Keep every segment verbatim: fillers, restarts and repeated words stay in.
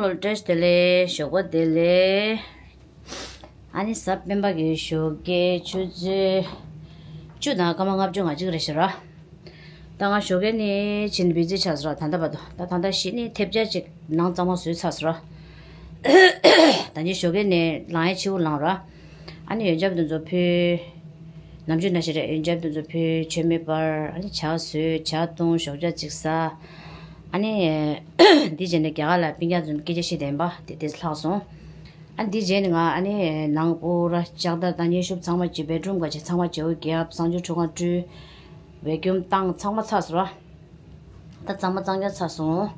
ལོ་བཀྲ་ཤིས་བདེ་ལེགས། ཞོགས་པ་བདེ་ལེགས། ཨ་ནི་གཟའ་སྤེན་པ་གི་ཞོགས་ཀའི་ཆུ་ཚོད་བཅུ་དང་སྐར་མ་ལྔ་བཅུ་ང་གཅིག་རེད་ཤག་ར། ད་ང་ཞོགས་ཀས་ནས་ཕྱིན་བི་ཛི་ཆགས་སོང་ར། ད་ལྟ་བར་དུ། ད་ད་ལྟ་གཞི་ནས་ཐེབས་ཆག་ཅིག་ནང་གཙང་མ་བཟོས་ཚར་སོང་ར། ད་ནི་ཞོགས་ཀས་ནས་ལངས་ཡས་ཕྱི་པོ་ལངས་ར། ཨ་ནི་ཡོན་ཆབ་དེ་ཚོ་ཕུལ། ནམ་རྒྱུན་ནང་བཞིན་རེད། ཡོན་ཆབ་དེ་ཚོ་ཕུལ། མཆོད་མེ་སྤར། ཨ་ནི་ཇ་བཟོས། ཇ་བཏུང་། ཞོགས་ཇ་ཅིག་ཟ། ཨ་ནི་འདི་བྱས་ནས་རྒྱ་གར་ལ་སྤུན་ཀྱག་ཚོ་སྐད་ཆ་བཤད་བསྡད་ཡིན་པ་དེ་དེ་ལྷག་སོང་། ཨ་ནི་འདི་བྱས་ནས་ང་ཨ་ནི་ནང་པུ་ར་ལྕགས་དར་དང་མཉེན་ཤུབས་ཚང་མ་བྱས། བེད་རུམ་ག་བྱས་ཚང་མ་བྱས། འོ་རྒྱབ་གསང་སྤྱོད་ཁྲུས་ཁང་བཀྲུས། བེ་ཀྱུམ་བཏང་། ཚང་མ་ཚར་སོང་ར། ད་གཙང་མ་གཙང་རྐྱང་ཚར་སོང་།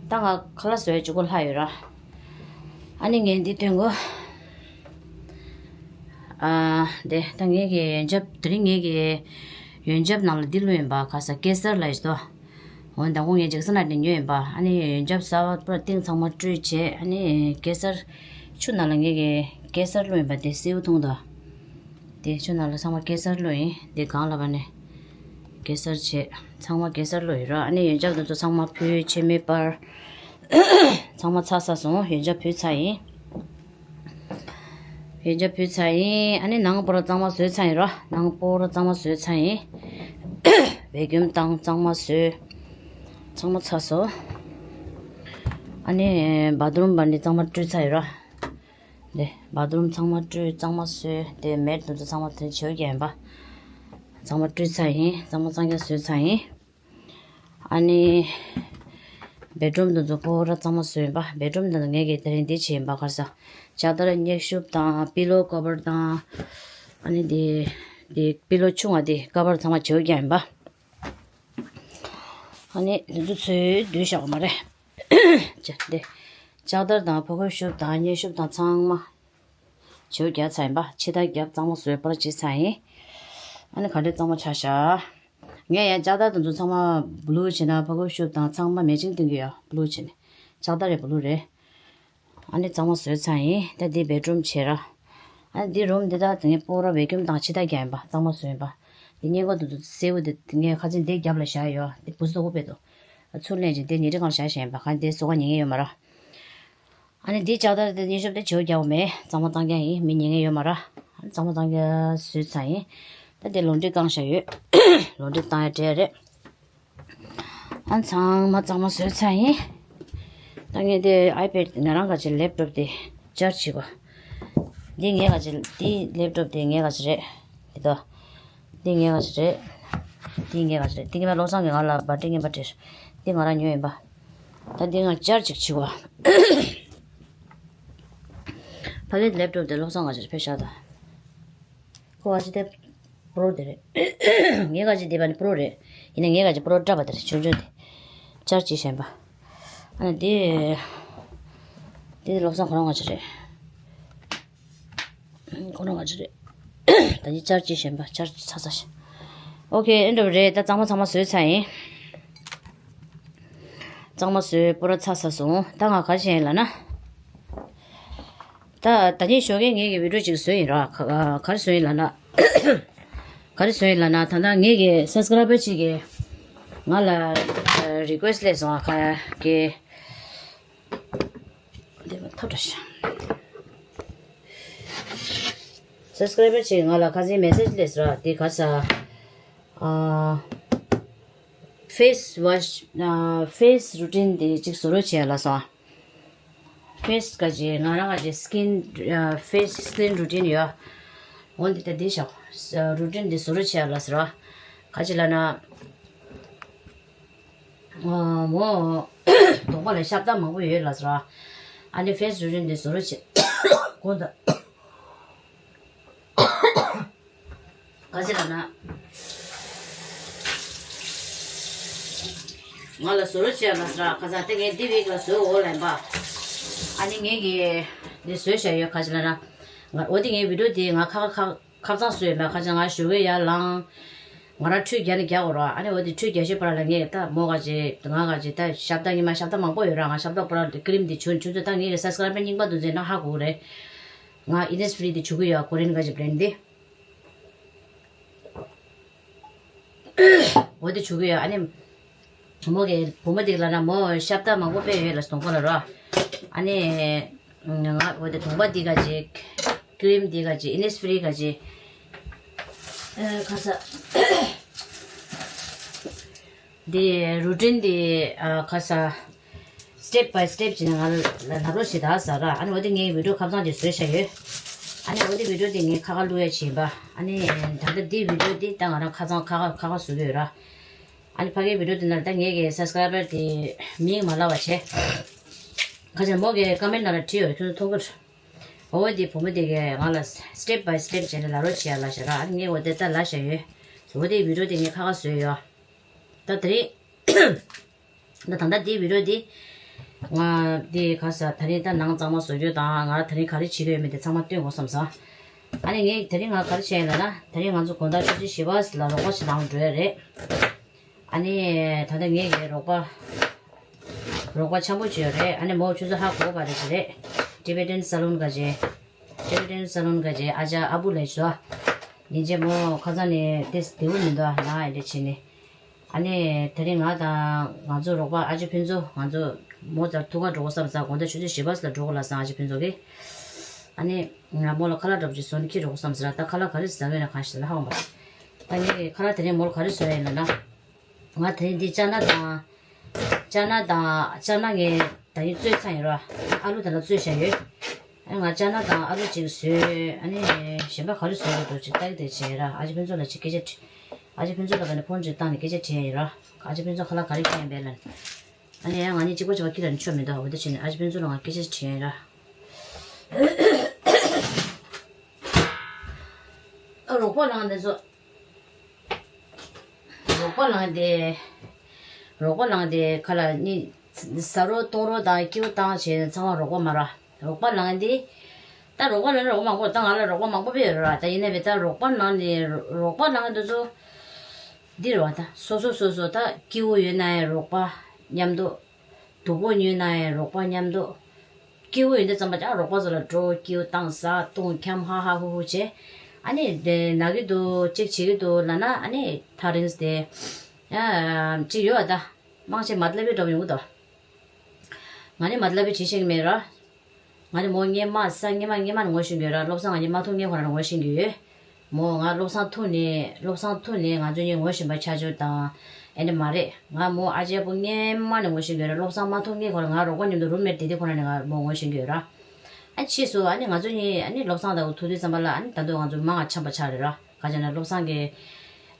ད་ང་ཁ་ལག་བཟོ་ཡས་ཅིག་གོ་ལྷག་ཡོད་ར། ཨ་ནི་ངས་འདི་སྟོན་གོ། ཨ། འདི་ད་ངས་ཀྱི་ཡོན་ཆབ། དེ་རིང་ངས་ཀྱི་ཡོན་ཆབ་ནང་ལ་འདི་བླུགས་ཡིན་པ། ག་ས་གེ་སར་ལབ་ཡས་དོ། འོ་ད་ཁོ་ངས་ཇེག་སན་ལ་དེ་ཉོས་ཡིན་པ། ཨ་ནི་ཡོན་ཆབ་གསར་པ་པུ་ར་ཏིང་ཚང་མ་བཀྲུས་བྱས། ཨ་ནི་གེ་སར་ཆུ་ནང་ལ་ངས་ཀྱི་གེ་སར་བླུགས་ཡིན་པ། དེ་སེའུ་འཐུང་དོ། དེ་ཆུ་ནང་ལ་ཚང་མ་གེ་སར་བླུགས་ཡིན། དེ་སྒང་ལ་བ་ནས་གེ་སར་བྱས། ཚང་མ་གེ་སར་བླུགས་ཡིན་ར། ཨ་ནི་ཡོན་ཆབ་དེ་ཚོ་ཚང་མ་ཕུལ། མཆོད་མེ་སྤར། ཚང་མ་ཚར་ཚར་སོང་། ཡོན་ཆབ་ཕུལ་ཚར་ཡིན། ཡོན་ཆབ་ཕུལ་ཚར་ཡིན། ཨ་ནི་ནང་པུ་ར་གཙང་མ་བཟོས་ཚར་ཡིན་ར། ནང་པུ་ར་གཙང་མ་བཟོས་ཚར་ཡིན། བེ་ཀྱུམ་བཏང་། གཙང་མ་བཟོས། ཚང་མ་ཚར་སོང་། ཨ་ནི་བཱ་ཐི་རུམ་བ་ནི་གཙང་མ་བཀྲུས་ཚར་ཡིན་ར། འདི་བཱ་ཐི་རུམ་ཚང་མ་བཀྲུས། གཙང་མ་བཟོས། དེ་མེད་དེ་ཚོ་ཚང་མ་དེ་བྱེའུ་རྒྱག་ཡིན་པ། ཚང་མ་བཀྲུས་ཚར་ཡིན། གཙང་མ་གཙང་རྐྱང་བཟོས་ཚར་ཡིན། ཨ་ནི་བེད་རུམ་དེ་ཚོ་པུ་ར་གཙང་མ་བཟོས་ཡིན་པ། བེད་རུམ་དེ་ཚོ་ངས་ཀྱི་དེ་རིང་འདི་བྱས་ཡིན་པ། ག་རེ་ཟ། ལྕགས་དར་མཉེན་ཤུབས་དང་པི་ལོ་ཀ་བར་དང་། ཨ་ནི་འདི་འདི་པི་ལོ་ཆུང་བ་འདི་ཀ་བར་ཚང་མ་བྱེའུ་རྒྱག་ཡིན་པ། ཨ་ནི་འདི་ཚོ་ཚོས་བསྡུས་བཞག་པ་མ་རེད། ཅེ་འདི། ལྕགས་དར་དང་ཕ་གུའི་ཤུབས་དང་མཉེན་ཤུབས་དང་ཚང་མ་བྱེའུ་རྒྱག་ཚར་ཡིན་པ། ཕྱི་དར་རྒྱབ་གཙང་མ་བཟོས། པར་བྱེད་ཚར་ཡིན། ཨ་ནི་ག་འདྲས་གཙང་མ་ཆགས་ཤག་ངས་ཡང་ལྕགས་དར་དེ་ཚོ་ཚང་མ་བུ་ལུ་བྱས་ན། ཕ་གུའི་ཤུབས་དང་ཚང་མ་མེ་ཆིང་བཏོན་གྱི་ཡོད། བུ་ལུ་བྱས་ནས། ལྕགས་དར་རེད། བུ་ལུ་རེད། ཨ་ནི་གཙང་མ་བཟོས་ཚར་ཡིན། ད་འདི་བེད་རུམ་བྱས་ར། ཨ་ནི་འདི་རུམ་འདི་དག་དེ་ངས་པུ་ར་བེ་ཀྱུམ་དང་ཕྱི་དར་རྒྱག་ཡིན་པ། གཙང་མ་བཟོས་ཡིན་པ། འདི་སྔས་མགོ་དེ་ཚོ་སེའུ་དེ་ངས་ཁ་ཚིག་འདི་རྒྱབ་ལ་བཞག་ཡོད། འདི་བུ་སུ་དོ་བོ་བེད་དོ། ཚུར་ལེན་ཅིང་དེ་ཉལ་ཁྲི་སྒང་ལ་བཞག་བཞག་ཡིན་པ། ག་འདི་བཟོ་ག་ཉན་གྱི་ཡོད་མ་ར། ཨ་ནི་འདི་ལྕགས་དར་དེ་མཉེན་ཤུབས་དེ་བྱེའུ་རྒྱག་པ་མེད། གཙང་མ་གཙང་རྐྱང་ཡིན། མི་ཉན་གྱི་ཡོད་མ་ར། གཙང་མ་གཙང་རྐྱང་བཟོས་ཚར་ཡིན། ད་དེ་ལོ་འདྲི་བཀང་བཞག་ཡོད། ལོ་འདྲི་བཏང་ཡ་བྲེལ་རེད། ཨ་ཚང་མ་གཙང་མ་བཟོས་ཚར་ཡིན། ད་ངས་དེ་ཨའི་པེ་ཌི་ང་རང་ག་ཅི་ལེབ་ཊོབ་དེ་ཅར་ཇི་བྱེད་དགོས། འདི་ངས་ག་ཅི་འདི་ལེབ་ཊོབ་དེ་ངས་ག་ཅི་རེད། འདི་དོ། འདི་ངས་ག་ཅི་རེད། འདི་ངས་ག་ཅི་རེད། འདི་ངས་བློ་བཟང་གིས་ང་ལ་བ་ཊི་རྔན་པ་སྤྲད། འདི་ང་རང་ཉོས་ཡིན་པ། ད་འདི་ང་ཅར་ཇི་ཅིག་བྱེད་དགོས། ཕ་གིའི་ལེབ་ཊོབ་དེ་བློ་བཟང་ག་ཅི་ཕེབས་ཤག་ད། ཁོ་ག་ཅི་དེ་པྲོ་དེ་རེད། ངས་ག་ཅི་དེ་བ་ནི་པྲོ་རེད། ཡིན་ན་ངས་ག་ཅི་པྲོ་བཀྲ་བ་དེ་རེད། ཆུང་ཆུང་དེ། ཅར་ཇི་བྱས་པ། ཨ་ནི་དེ། དེ་བློ་བཟང་ཁོ་རང་ག་ཅི་རེད། ཁོ་རང་ག་ཅི་རེད། ད་ཅི་ཅར་ཇི་བྱས་པ། ཅར་ཇི་ཚ་ཚ་ཞིག་ཨོ་ཁེ། ཨེ་འདྲ་བ་རེད། ད་གཙང་མ་ཚང་མ་བཟོས་ཚར་ཡིན། གཙང་མ་བཟོས་པུ་ར་ཚ་ཚ་སོང་། ད་ང་ག་ཅི་ཡིན་ལབ་ན། ད་ད་ནི་ཞོགས་ཀས་ངེད་ཀྱི་བི་ཌིའོ་ཅིག་བཟོས་ཡིན་ར། ག་ག་རེ་བཟོས་ཡིན་ལབ་ན། ག་རེ་བཟོས་ཡིན་ལབ་ན། ད་ལྟ་ངེད་ཀྱི་སབ་སི་ཀ་རའི་བར་ཅིག་གིས་ང་ལ་རི་ཀུ་ཨེ་སི་ཊི་སླེབས་སོང་། ཨ་ཁ་གི་འདི་མ་ཐོབ་འདྲ་ཤག་སབ་སི་ཀ་རའི་བར་ཅིག་གིས་ང་ལ་ཁ་སང་མེ་སེ་ཇི་སླེབས་སོང་ར། དེ་ག་ས། ཨ། ཕེ་སི་ཝ་ཤི། ཨ། ཕེ་སི་རུ་ཊིན་དེ་ཅིག་བཟོ་རོགས་བྱས་ལབ་སོང་། ཕེ་སི་ག་ཅི་ང་རང་ག་ཅི་སི་ཀིན། ཨ། ཕེ་སི་སི་ཀིན་རུ་ཊིན་ཡོད། འོ་འདི་ད་འདི་བཞག་རུ་ཊིན་འདི་བཟོ་རོགས་བྱས་ལབ་སོང་ར། ག་ཅི་ལབ་ན། ཨ། མོ་གདོང་པ་ལ་ཤ་བཏགས་མང་པོ་ཡོད་ལབ་སོང་ར། ཨ་ནི་ཕེ་སི་རུ་ཊིན་འདི་བཟོ་རོགས་བྱས། དགོངས་དག་ག་ཅི་ལབ་ན། ང་ལ་བཟོ་རོགས་བྱས་ལབ་སོང་ར། ཁ་སང་དེ་ངས་འདི་བིག་ལ་བཟོས་འོ་ལབ་པ། ཨ་ནི་ངས་ཀྱིས་འདི་བཟོས་བཞག་ཡོད། ག་ཅི་ལབ་ན། ང་འོ་དེ་ངའི་བི་ཌིའོ་དེ་ང་ཁ་ཁ་ཁ་ཁ་ཚང་བཟོས་མེད། ཁ་ཅིག་ང་ཞོགས་ཀས་ཡར་ལངས། ང་རང་ཁྲུས་རྒྱག་ནི་རྒྱག་དགོས་ར། ཨ་ནི་འོ་དེ་ཁྲུས་རྒྱག་ཤེས་པ་ར་ལ་ངས་ད་མོ་ག་ཅི་ང་ག་ཅི་ད་ཤ་བཏགས་ཉི་མ་ཤ་བཏགས་མང་པོ་ཡོད་ར། ང་ཤ་བཏགས་པོ་ར་ཀི་རིམ་དེ་བྱུག་བྱུག་ཚོད་ད་ངས་ཀྱི་སབ་སི་ཀ་རའི་བར་རྙིང་པ་དེ་ཚོ་ན་ཧ་གོ་གི་རེད། ང་ཨིན་ནི་སི་ཕི་རི་དེ་བྱུག་གི་ཡོད། ཀོ་རི་ཡན་ག་ཅི་བྷི་རེན་ཌི་དེ། འོ་དེ་བྱུག་གི་ཡོད། ཨ་ནི། མོ་གི་བུ་མོ་དེ་ལ་ན་མོ་ཤ་བཏགས་མང་པོ་དཔེ་ཡོད་ལ་སྟོང་པ་ལ་རོ། ཨ་ ཨ་ནི་ང་འོ་དེ་གོམ་པ་འདི་ག་ཅིག་ཀི་རིམ་འདི་ག་ཅིག Innisfree ག་ཅིག་ཨ་ཁ་ས། འདི་རུ་ཊིན་འདི་ཨ་ཁ་ས། step by step བྱས་ནས་ང་ལ་ལབ་རོགས་བྱེད་ད་ཟེར་ར། ཨ་ནི་འོ་དེ་ངའི་བི་ཌིའོ་ཁ་སང་དེ་བཟོས་བཞག་ཡོད། ཨ་ནི་འོ་དེ་བི་ཌིའོ་དེ་ངས་ཁ་ཁ་བླུག་ཡ་བྱེད་པ། ཨ་ནི་ད་ལྟ་འདི་བི་ཌིའོ་འདི་ད་ང་རང་ཁ་སང་ཁ་ཁ་ཁ་ཁ་བཟོ་གི་ཡོད་ར། ཨ་ནི་ཕ་གིའི་བི་ཌིའོ་དེ་ནང་ད་ངའི་གི་སབ་སི་ཀ་རའི་བར་དེ་མིང་མ་ལབ་པ་བྱས། ཁ་ཅིག་མོ་གི་ཀོ་མེན་ཊི་ནང་ལ་བྲིས་ཡོད་རེད། ཁྱོད་ཚོ་མཐོང་གི་རེད། འོ་དེ་བུ་མོ་དེ་གི་ང་ལ་step by step བྱས་ནས་ལབ་རོགས་བྱེད་ཡ་ལབ་བཞག་ར། ཨ་ནི་ངས་འོ་དེ་ད་ལབ་བཞག་ཡོད། འོ་དེ་བི་ཌིའོ་དེ་ངས་ཁ་ཁ་བཟོས་ཡོད། ད་དེ་རིང་། ད་ད་ལྟ་འདིའི་བི་ཌིའོ་འདི། ང་འདི་ག་ས་ད་རིང་ད་ནང་གཙང་མ་བཟོ་རྒྱུ་དང་ང་ད་རིང་ག་རེ་བྱེད་ཀྱི་ཡོད་མེད་དེ་ཚང་མ་སྟོན་དགོས་བསམ་སོང་། ཨ་ནི་ངས་ད་རིང་ང་ག་རེ་བྱས་ཡིན་ལབ་ན། ད་རིང་ང་ཚོ་དགོང་དག་ཆུ་ཚོད་བཞི་པ་ལ་རོགས་པ་ཞིག་ནང་འགྲོ་ཡ་རེད། ཨ་ནི་ད་ལྟ་ངས་ཀྱི་རོགས་པ། རོགས་པ་འཆམ་པོ་བྱས་ཡོད་རེད། ཨ་ནི་མོ་ཆུ་ཚོད་ཧ་གོ་བ་རེད་ཟེར་རེད། Tibetan Salon ག་ཅེ། Tibetan Salon ག་ཅེ་ཨ་ཅག་ཨ་བུ་ལས་བཟོ། ཉིན་རྗེས་མོ་ཁ་སང་ནས་ཏེ་བདེ་བོ་མི་འདུག་ཨ་ན་ཨེ་འདྲ་བྱས་ནས། ཨ་ནི་དེ་རིང་ང་དང་ང་ཚོ་རོགས་པ་ཨ་ཅེ་ཕུན་ཚོགས། ང་ཚོ་མོ་ཚོར་ཐུག་ག་འགྲོ་དགོས་བསམ་ས། དགོང་དག་ཆུ་ཚོད་བཞི་པ་ཙམ་ལ་འགྲོ་དགོས་ལབ་སོང་ཨ་ཅེ་ཕུན་ཚོགས་ཀྱིས། ཨ་ནི་ང་མོ་ལ་ཁ་ལག་འདྲ་པོ་ཅིག་བཟོས་ནས་འཁྱེར་འགྲོ་དགོས་བསམ་ཟེར་ལ། ད་ཁ་ལག་ག་རེ་བཟོས་ཡོད་ན་གང་ཤེས་ན་ཧ་གོ་མ་སོང་། ད་ངས་ཁ་ལག་དེ་རིང་མོ་ལ་ག་རེ་བཟོས་ཡིན་ལབ་ན། ང་དེ་རིང་འདི་ཅ་ན་དང་། ཅ་ན་དང་ཅ་ན་ངས་ད་ཡིན་བཙོས་ཚར་ཡིན་ར། ཨ་ལུ་དེ་ལ་བཙོས་བཞག་ཡོད། ཨ་ནི་ང་ཅ་ན་དང་ཨ་ལུ་ཅིག་བཟོས། ཨ་ནི་གཞན་པ་ག་རེ་བཟོས་དགོས་འདུག་ཅིག་ལྟ་གི་བསྡད་བྱས་ར། ཨ་ཅེ་ཕུན་ཚོགས་ལ་ཅིག་སྐད་ཆ་དྲི། ཨ་ཅེ་ཕུན་ཚོགས་ལ་ག་ནས་ཕོན་ཅིག་བཏང་ནས་སྐད་ཆ་དྲིས་ཡིན་ར། ཨ་ཅེ་ཕུན་ཚོགས་ཁ་ལག་ག་རེ་ཁྱེར་ཡིན་པས་ལབ། ཨ་ནི་ཡང་ང་གཉིས་གཅིག་པ་གཅིག་པ་ཁྱེར་ལ་ནི་ཆོ་མི་འདུག་འོ་དེ་བྱས་ནས་ཨ་ཅེ་ཕུན་ཚོགས་ལ་ང་སྐད་ཆ་དྲིས་ཡིན་ར། ཨ་རོགས་པ་ལངས་དེ་ཚོ། རོགས་པ་ལངས་ཏེ། རོགས་པ་ལངས་ཏེ་ཁ་ལ་ནི། ཟ་རོགས་གཏོང་རོགས་དང་སྐྱིད་པོ་བཏང་བྱས་ནས་ཚང་མ་རོགས་པ་མ་ར། རོགས་པ་ལངས་ཏེ། ད་རོགས་པ་ལངས་ན་རོགས་པ་མང་པོ། ད་ང་ལ་རོགས་པ་མང་པོ་ཕེབས་ཡོད་ར། ད་ཡིན་ན་བས་ད་རོགས་པ་ལངས་ནས་རོགས་པ་ལངས་དུས་ཚོ། འདི་རེད་བ། ད་སོ་སོ་སོ་སོ་ད་སྐྱིད་པོ་ཡོད་ན་ཡང་རོགས་པ་མཉམ་དུ། སྡུག་པོ་ཉོས་ན་ཡང་རོགས་པ་མཉམ་དུ། སྐྱིད་པོ་ཡོད་དུས་ཙམ་པ་ཀྱང་རོགས་པ་ཚོ་ལ་འགྲོ། སྐྱིད་པོ་བཏང་ཟ་འཐུང་འཁྱམ་ཧ་ཧ་ཧུ་ཧུ་བྱས། ཨ་ནི་དེ་ན་གི་འདུག་ཅིག་བྱེད་ཀྱི་འདུག་ལབ་ན། ཨ་ནི་ཐག་རིང་སྟེ། ཡ། ཅིག་ཡོད་ཨ། ད་མང་ཆེ་མ་ལབ་པའི་འགྲོ་ཡོང་གི་འདུག་ང་ནི་མ་ལབ་པའི་བྱེད་ཤེས་ཀྱི་མེད་ར། ང་ནི་མོ་སྔན་མ་ས་སྔན་མ་སྔན་མ་ནས་ངོ་ཤེས་ཀྱི་ཡོད་ར། བློ་བཟང་ང་གཉིས་མ་ཐུག་སྔན་ཁོ་རང་ནས་ངོ་ཤེས་ཀྱི་ཡོད། མོ་ང་བློ་བཟང་ཐུག་ནས་བློ་བཟང་ཐུག་ནས་ང་ཚོ་གཉིས་ངོ་ཤེས་པ་ཆགས་ཚུལ་དང་། ཨེ་འདྲ་མ་རེད། ང་མོ་ཨ་ཅེ་ཕུན་སྔན་མ་ནས་ངོ་ཤེས་ཀྱི་ཡོད་ར། བློ་བཟང་མ་ཐུག་སྔན་ཁོ་རང་ང་རོགས་པ་མཉམ་དུ་རུམ་མེཊ་བསྡད་དུས་ཁོ་རང་ནས་ང་མོ་ངོ་ཤེས་ཀྱི་ཡོད་ར། ཨ་ཕྱིས་སུ་ཨ་ནི་ང་ཚོ་གཉིས་ཨ་ནི་བློ་བཟང་དང་ཐུག་དུས་ཙམ་པ་ལ། ཨ་ནི་ད་དུང་ང་ཚོ་མང་ང་འཆམ་པ་ཆགས་རེད་ར། ག་ཅེ་ན་བློ་བཟང་གི།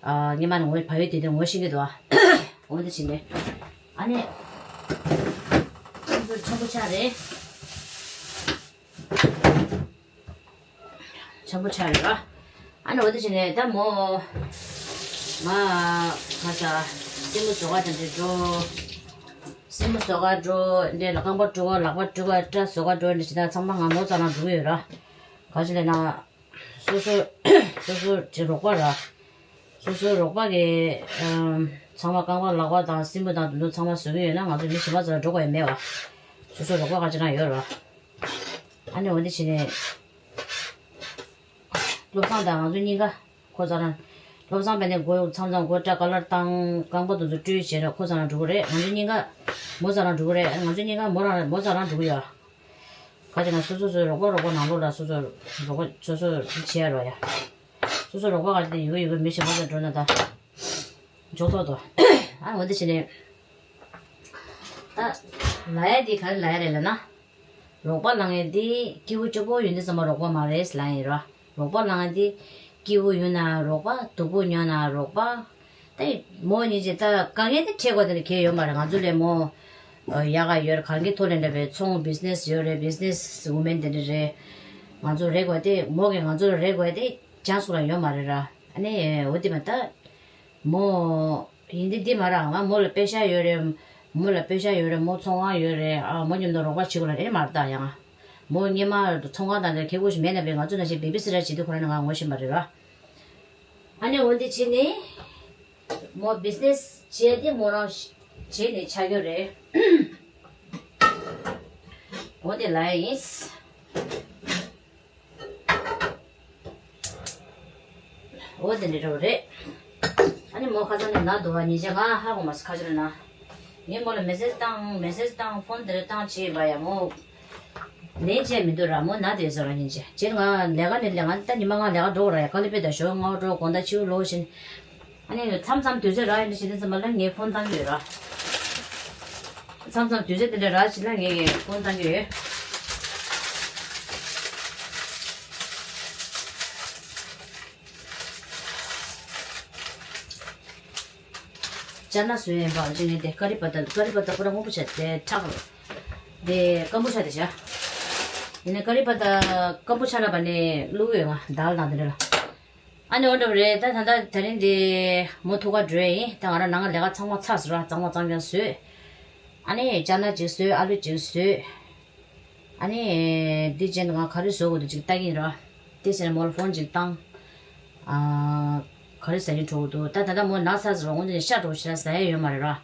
ཨ། སྔན་མ་ནས་ངོ་བལ་ཡུལ་དེ་དུས་ངོ་ཤེས་ཀྱི་འདུག་ཨ། འོ་འདི་བྱས་ནས། ཨ་ནི། ཁོང་ཚོ་འཆམ་པོ་ཆགས་རེད། འཆམ་པོ་ཆགས་རེད་ར། ཨ་ནི་འོ་འདི་བྱས་ནས་ད་མོ། ང་། ང་ས། སེན་མོ་བཟོ་ག་དེ་འདྲ་འགྲོ། སེན་མོ་བཟོ་ག་འགྲོ། འདི་ལ་རྐང་པ་བཀྲུ་ག་ལག་པ་བཀྲུ་ག་སྐྲ་བཟོ་ག་འགྲོ། འདི་བྱས་ད་ཚང་མ་ང་མོ་རྩ་ནང་འགྲོ་གི་ཡོད་ར། ག་ཅི་ལབ་ན། སོ་སོ། སོ་སོ་གྱི་རོགས་པ་ར། སོ་སོའི་རོགས་པ་གི། ཨམ། ཚང་མ་རྐང་པ་ལག་པ་དང་སེན་མོ་དང་དེ་ཚོ་ཚང་མ་བཟོ་གི་ཡོད་ན། ང་ཚོ་མི་གཞན་པ་ཚོ་ལ་འགྲོ་དགོས་ཡ་མེད་བ། སོ་སོའི་རོགས་པ་ག་ཅི་རང་ཡོད་ར། ཨ་ནི་འོ་འདི་བྱས་ནས། བློ་བཟང་དང་ང་ཚོ་གཉིས་ཀ་ཁོ་རྩ་རང་། བློ་བཟང་ཕ་ནས་སྒོ་མཚམས་མཚམས་སྒོ་སྐྲ་ཀ་ལར་བཏང་། རྐང་པ་དེ་ཚོ་བཀྲུས་བྱས་ན་ཁོ་རྩ་རང་འགྲོ་གི་རེད། ང་ཚོ་གཉིས་ཀ་མོ་རྩ་རང་འགྲོ་གི་རེད། ང་ཚོ་གཉིས་ཀ་མོ་རང་མོ་རྩ་རང་འགྲོ་གི་ཡོད། ག་ཅི་ན་སོ་སོ་སོའི་རོགས་པ་རོགས་པ་ནང་ལོགས་ལ་སོ་སོ་རོགས་པ་སོ་སོ་བྱེད་ཡ་རོགས་ཡ། སོ་སོ་རོགས་པ་ག་ཅི་དེ་ཡོད་གི་ཡོད་གི་མི་གཞན་པ་ཚོ་འགྲོ་ན་ད། འཇོག་ཐོག་ཏུ། ཨ་འོ་འདི་བྱས་ནས། ད། ལབ་ཡ་དེ་ག་རེ་ལབ་ཡ་རེད་ལབ་ན། རོགས་པ་ལང་ཡ་དེ་སྐྱིད་པོ་སྐྱིད་པོ་ཡོད་དུས་ཙམ་པ་རོགས་པ་མ་རེད་ལབ་ཡ་ཡིན་ར། རོགས་པ་ལང་ཡ་དེ་སྐྱིད་པོ་ཡོད་ན་རོགས་པ། སྡུག་པོ་ཉོ་ན་རོགས་པ། ད་མོ་གཉིས་ཀྱིས་ད་དཀའ་ངལ་དེ་འཕྲད་དགོས་དེ་འདྲ་གང་ཡང་ཡོད་མ་རེད། ང་ཚོ་ལས་མོ་ཡག་ག་ཡོད་རེད། གང་གི་ཐོག་ལས་འདྲ་བའི་ཚོང་བི་ཛི་ནེ་སི་ཡོད་རེད། བི་ཛི་ནེ་སི་ཝུ་མེན་དེ་འདྲ་རེད། ང་ཚོ་རེ་དགོས་དེ་མོ་གིས་ང་ཚོ་ལ་རེ་དགོས་དེ་ཅང་སུ་ལ་ཡོད་མ་རེད་ར། ཨ་ནི་འོ་དེ་མ་ད་མོ་ཡིན་དེ་འདི་མ་ར། ང་མོ་ལ་པེ་ཤ་ཡོད་རེད། མོ་ལ་པེ་ཤ་ཡོད་རེད། མོ་ཚོང་ཁང་ཡོད་རེད། ཨ་མོ་མཉམ་དུ་རོགས་པ་བྱེད་དགོས་ལ་རེད་མ་རེད། ད་ཡང་མོ་སྔན་མ་ཚོང་ཁང་དང་དེ་ཁེ་པོ་ཞིག་མེད་ན་བས་ང་ཚོ་ནང་བཞིན་བེ་བི་སི་ཊར་བྱེད་དུས་ཁོ་རང་ནས་ང་ངོ་ཤེས་པ་རེད་ར། ཨ་ནི་འོ་འདི་བྱས་ནས། མོ་བི་ཛི་ནེ་སི་བྱས་ཏེ་མོ་རང་བྱས་ནས་ཆགས་ཡོད་རེད། འོ་དེ་ལ་ཡིན། འོ་དེ་འདྲ་རེད། ཨ་ནི་མོ་ཁ་སང་ནས་ན་འདུག་བ། ཉིན་ཞག་ང་ཧ་གོ་མ་སོང་ཁ་ཅིག་ལ་ན། ངས་མོ་ལ་མེ་སེ་ཇི་བཏང་། མེ་སེ་ཇི་བཏང་། ཕོན་དེ་རེ་བཏང་བྱས་པ་ཡ། མོ་ ལན་བྱས་མི་འདུག་ར། མོ་ན་དེ་ཟེར་ར་ཡིན་ཅེ། ཅེར་ང་ལས་ཀ་ནས་ལས་ང་ད་ཉི་མ་ང་ལས་ཀ་འགྲོ་ར་ཡ། ཀ་ལི་པེ་ད་ཞོ་ང་འགྲོ་དགོང་ད་ཕྱི་ལོག་བཞིན། ཨ་ནི་མཚམས་མཚམས་དུས་ཚོད་རག་ཡིན་ཞེས་དེ་ཙམ་པ་ལ་ངས་ཕོན་བཏང་གི་ཡོད་ར། མཚམས་མཚམས་དུས་ཚོད་དེ་འདྲ་རག་ཞིག་ལ་ངས་ཕོན་བཏང་གི་ཡོད། ཅ་ན་བཟོས་ཡིན་པ་ཅི་ངས་དེ་ཀ་རི་པ་ཏ་ཀ་རི་པ་ཏ་པུ་ར་སྔོན་པོ་ཆ་དེ་ཁྲག་དེ་སྐམ་པོ་ཆ་དེ་བྱ། ཡིན་ན་ཀ་རི་པ་ཏ་སྐམ་པོ་ཆ་ན་པ་ནས་བླུགས་ཡོད་ང་དཱལ་ནང་དེ་འདྲ་ལ། ཨ་ནི་འོ་འདྲ་བ་རེད། ད་ད་ད་དེ་རིང་འདི་མོ་ཐུག་ག་འགྲོ་ཡིན། ད་ང་རང་ནང་ལས་ཀ་ཚང་མ་ཚར་སོང་ར། གཙང་མ་གཙང་རྐྱང་བཟོས། ཨ་ནི་ཅ་ན་ཅིག་བཟོས། ཨ་ལུ་ཅིག་བཟོས། ཨ་ནི་འདི་རྗེས་ང་ག་རེ་བཟོ་དགོས་འདུག་ཅིག་ལྟ་གིན་ར། དེ་ཟེར་ནས་མོ་ལ་ཕོན་ཅིག་བཏང་། ཨ། ག་རེ་ཟ་ཡིན་འགྲོ་གི་འདུག་ད་ད་ལྟ་མོ་ན་ཚ་ཟེར་བ་འོན་ཏེ་ཤ་འགྲོ་ཞེ་ལ་ཟ་ཡ་ཡོད་མ་རེད་ར།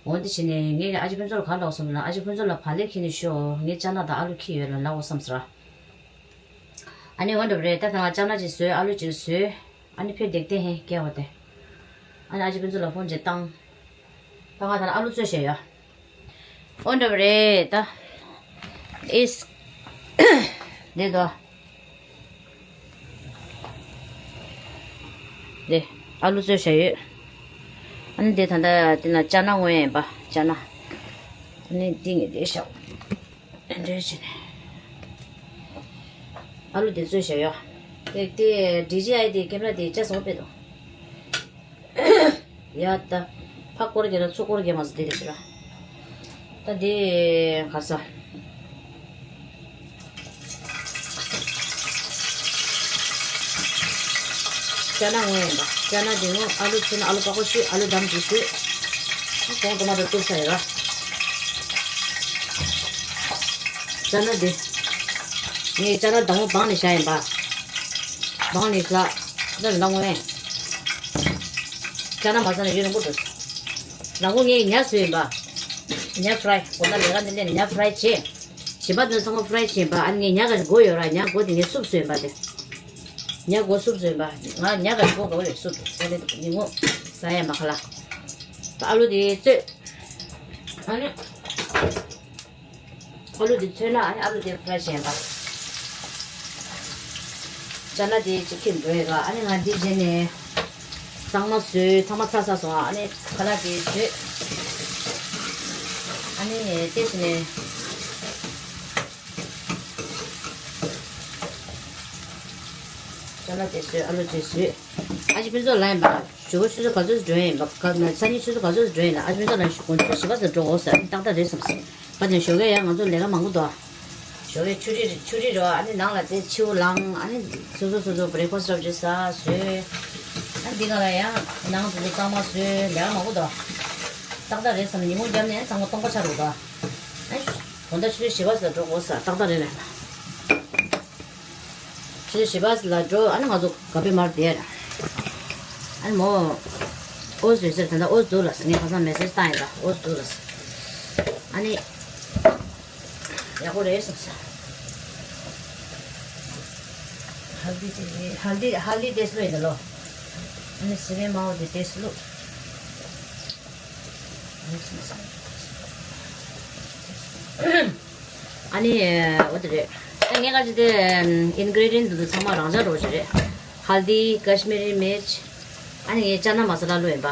འོན་ཏེ་བྱས་ནས་ངས་ཨ་ཅེ་ཕུན་ཚོགས་ལ་ག་ལོག་སོང་ལ། ཨ་ཅེ་ཕུན་ཚོགས་ལ་བག་ལེབ་ཁྱེར་ནས་ཤོག་ངས་ཅ་ན་དང་ཨ་ལུ་ཁྱེར་ཡོད་ལ་ལབ་འོ་བསམ་ཟེར། ཨ་ནི་འོ་འདྲ་བ་རེད། ད་ད་ང་ཅ་ན་ཅིག་བཟོས། ཨ་ལུ་ཅིག་བཟོས། ཨ་ནི་ཕེབས་འདེགས་ཏེ་ཧེ་སྐྱེ་བ་དེ། ཨ་ནི་ཨ་ཅེ་ཕུན་ཚོགས་ལ་ཕོན་ཅིག་བཏང་། ད་ང་ད་ལ་ཨ་ལུ་བཙོས་བཞག་ཡོད། འོ་འདྲ་བ་རེད་ད། ཨིས། འདི་དོ། འདི། ཨ་ལུ་བཙོས་བཞག་ཡོད། ཨ་ནི་འདི་ད་ལྟ་འདི་ན་ཅ་ན་བརྔོས་ཡིན་པ་ཅ་ན། ཨ་ནི་འདི་ངས་འདི་བཞག་འདྲེ་བྱས་ནས། ཨ་ལུ་འདི་བཙོས་བཞག་ཡོད། དེ་དེ་ཌི་ཇི་ཨའི་དེ་ཀེམ་ར་དེ་ཅ་སོང་པས་དོ། ཡ་ད། ཕ་སྐོར་གྱི་ལ་ཚུར་སྐོར་གྱི་མ་ཟ་དེ་རེད་ཟེར། ད་དེ་ག་ས། ཅ་ན་བརྔོས་ཡིན་པ། ཅ་ན་དེ་སྔོན་ཨ་ལུ་ཚོས་ན་ཨ་ལུ་པགས་པ་བཤུས། ཨ་ལུ་དམ་གྱིས་བཤུས། ཨ་གོང་དུ་མ་དང་གཏུབ་ས་ཡོད་ར། ཅ་ན་དེ། ངས་ཅ་ན་དང་པོ་སྦངས་ནས་བཞག་ཡིན་པ། སྦངས་ནས་ལ། འདི་ལ་བརྔོས། ཅ་ན་མ་ཟ་ནས་ཡུན་རིང་པོ་འགྲོ། ནང་ཁོ་ངས་ཉ་བཟོས་ཡིན་པ། ཉ་ཕ་རའི། དགོང་དག་ལས་ཀ་འདི་ལས་ནས་ཉ་ཕ་རའི་བྱས། བྱིས་པ་ཚོ་ཚང་མ་ཕ་རའི་བྱས་ཡིན་པ། ཨ་ནི་ངས་ཉ་ག་ཞིག་མགོ་ཡོད་ར། ཉ་མགོ་དེ་ངས་སུབ་བཟོས་ཡིན་པ་དེ། ཉ་མགོ་སུབ་བཟོས་ཡིན་པ། ང་ཉ་ག་ཞིག་མགོ་དགའ་པོ་ཡོད་སུབ་བཟོས་ཏེ་ཉིན་མོ་ཟ་ཡ་མ་ཁ་ལ། ཨ་ལུ་དེ་བཙོས། ཨ་ནི། ཨ་ལུ་དེ་ཚོས་ན་ཨ་ནི་ཨ་ལུ་དེ་ཕ་རའི་བྱས་ཡིན་པ། ཅ་ན་དེ་ཅིག་ཁྱེར་འགྲོ་ཡི་ར། ཨ་ནི་ང་འདི་བྱས་ནས་གཙང་མ་བཟོས། ཚང་མ་ཚར་ཚར་སོང་། ཨ་ནི་ཁ་ལག་དེ་བཟོས། ཨ་ནི་དེ་བྱས་ནས་ཅ་ན་དེ་བཟོས། ཨ་ལུ་དེ་བཟོས། ཨ་ཅེ་ཕུན་ཚོགས་ལ་ཡིན་པ། ཞོགས་པ་ཆུ་ཚོད་ག་ཚོད་འགྲོ་ཡིན་པ། ག་སང་ཉིན་ཆུ་ཚོད་ག་ཚོད་འགྲོ་ཡིན་ན། ཨ་ཅེ་ཕུན་ཚོགས་ལ་དགོང་དྲོ་བཞི་པ་ཙམ་འགྲོ་དགོས་ཟེར། ཨ་ནི་ཏག་ཏག་རེད་བསམ་སོང་། ད་དེ་ཞོགས་ཀས་ཡང་ང་ཚོ་ལས་ཀ་མང་པོ་འདུག་ཞོགས་ཀས་ཆུ་རི་ཆུ་རི་རོ། ཨ་ནི་ནང་ལ་དེ་ཕྱིའུ་ལངས། ཨ་ནི་སོ་སོ་སོ་སོ་བྷི་རེག་ཕ་སི་ཊི་རོབ་ཅིག་ཟ་བཟོས། ཨ་ནི་འདི་ག་ལ་ཡང་ནང་དེ་ཚོ་གཙང་མ་བཟོས། ལས་ཀ་མང་པོ་འདུག་ཏག་ཏག་རེད་བསམ། ཉིན་མོ་རྒྱབ་ནས་ཚང་མ་སྟོང་པ་ཆགས་འགྲོ་འདུག་ཨ་ནི་དགོང་དག་ཆུ་ཚོད་བཞི་པ་ཙམ་འགྲོ་དགོས་ཟེར། ཏག་ཏག་རེད་ལ། ཆུ་ཚོད་བཞི་པ་ལ་འགྲོ། ཨ་ནི་ང་ཚོ་ག་པེ་མར་བསྡད། ཨ་ནི་མོ་ཨོ་ཙི་ཟེར། ད་ལྟ་ཨོ་ཙི་འདུག་ལ་ཟེར། ངས་ཁ་སང་མེ་སེ་ཇི་བཏང་ཡིན་ད། ཨོ་ཙི་འདུག་ལ་ཟེར། ཨ་ནི་ཡག་པོ་རེད་བསམ་སོང་། ཧལ་དི་དེ་ཧལ་དི་ཧལ་དི་ཏེ་སི་ལོ་ཡིན་ད་ལོ། ཨ་ནི་སི་པན་མའོ་དེ་ཏེ་སི་ལོ། ཨ་ནི་འོ་དེ་རེད། ད་ངས་ག་ཅི་དེ་ཨིན་གི་རི་ཌི་ཡན་ཊི་འདི་ཚོ་ཚང་མ་རང་འཇགས་རོ་ཞིག་རེད། ཧལ་དི། ཀ་ཤི་མི་རི་མིར་ཅི། ཨ་ནི་ངས་ཅ་ན་མ་ས་ལ་བླུགས་ཡིན་པ།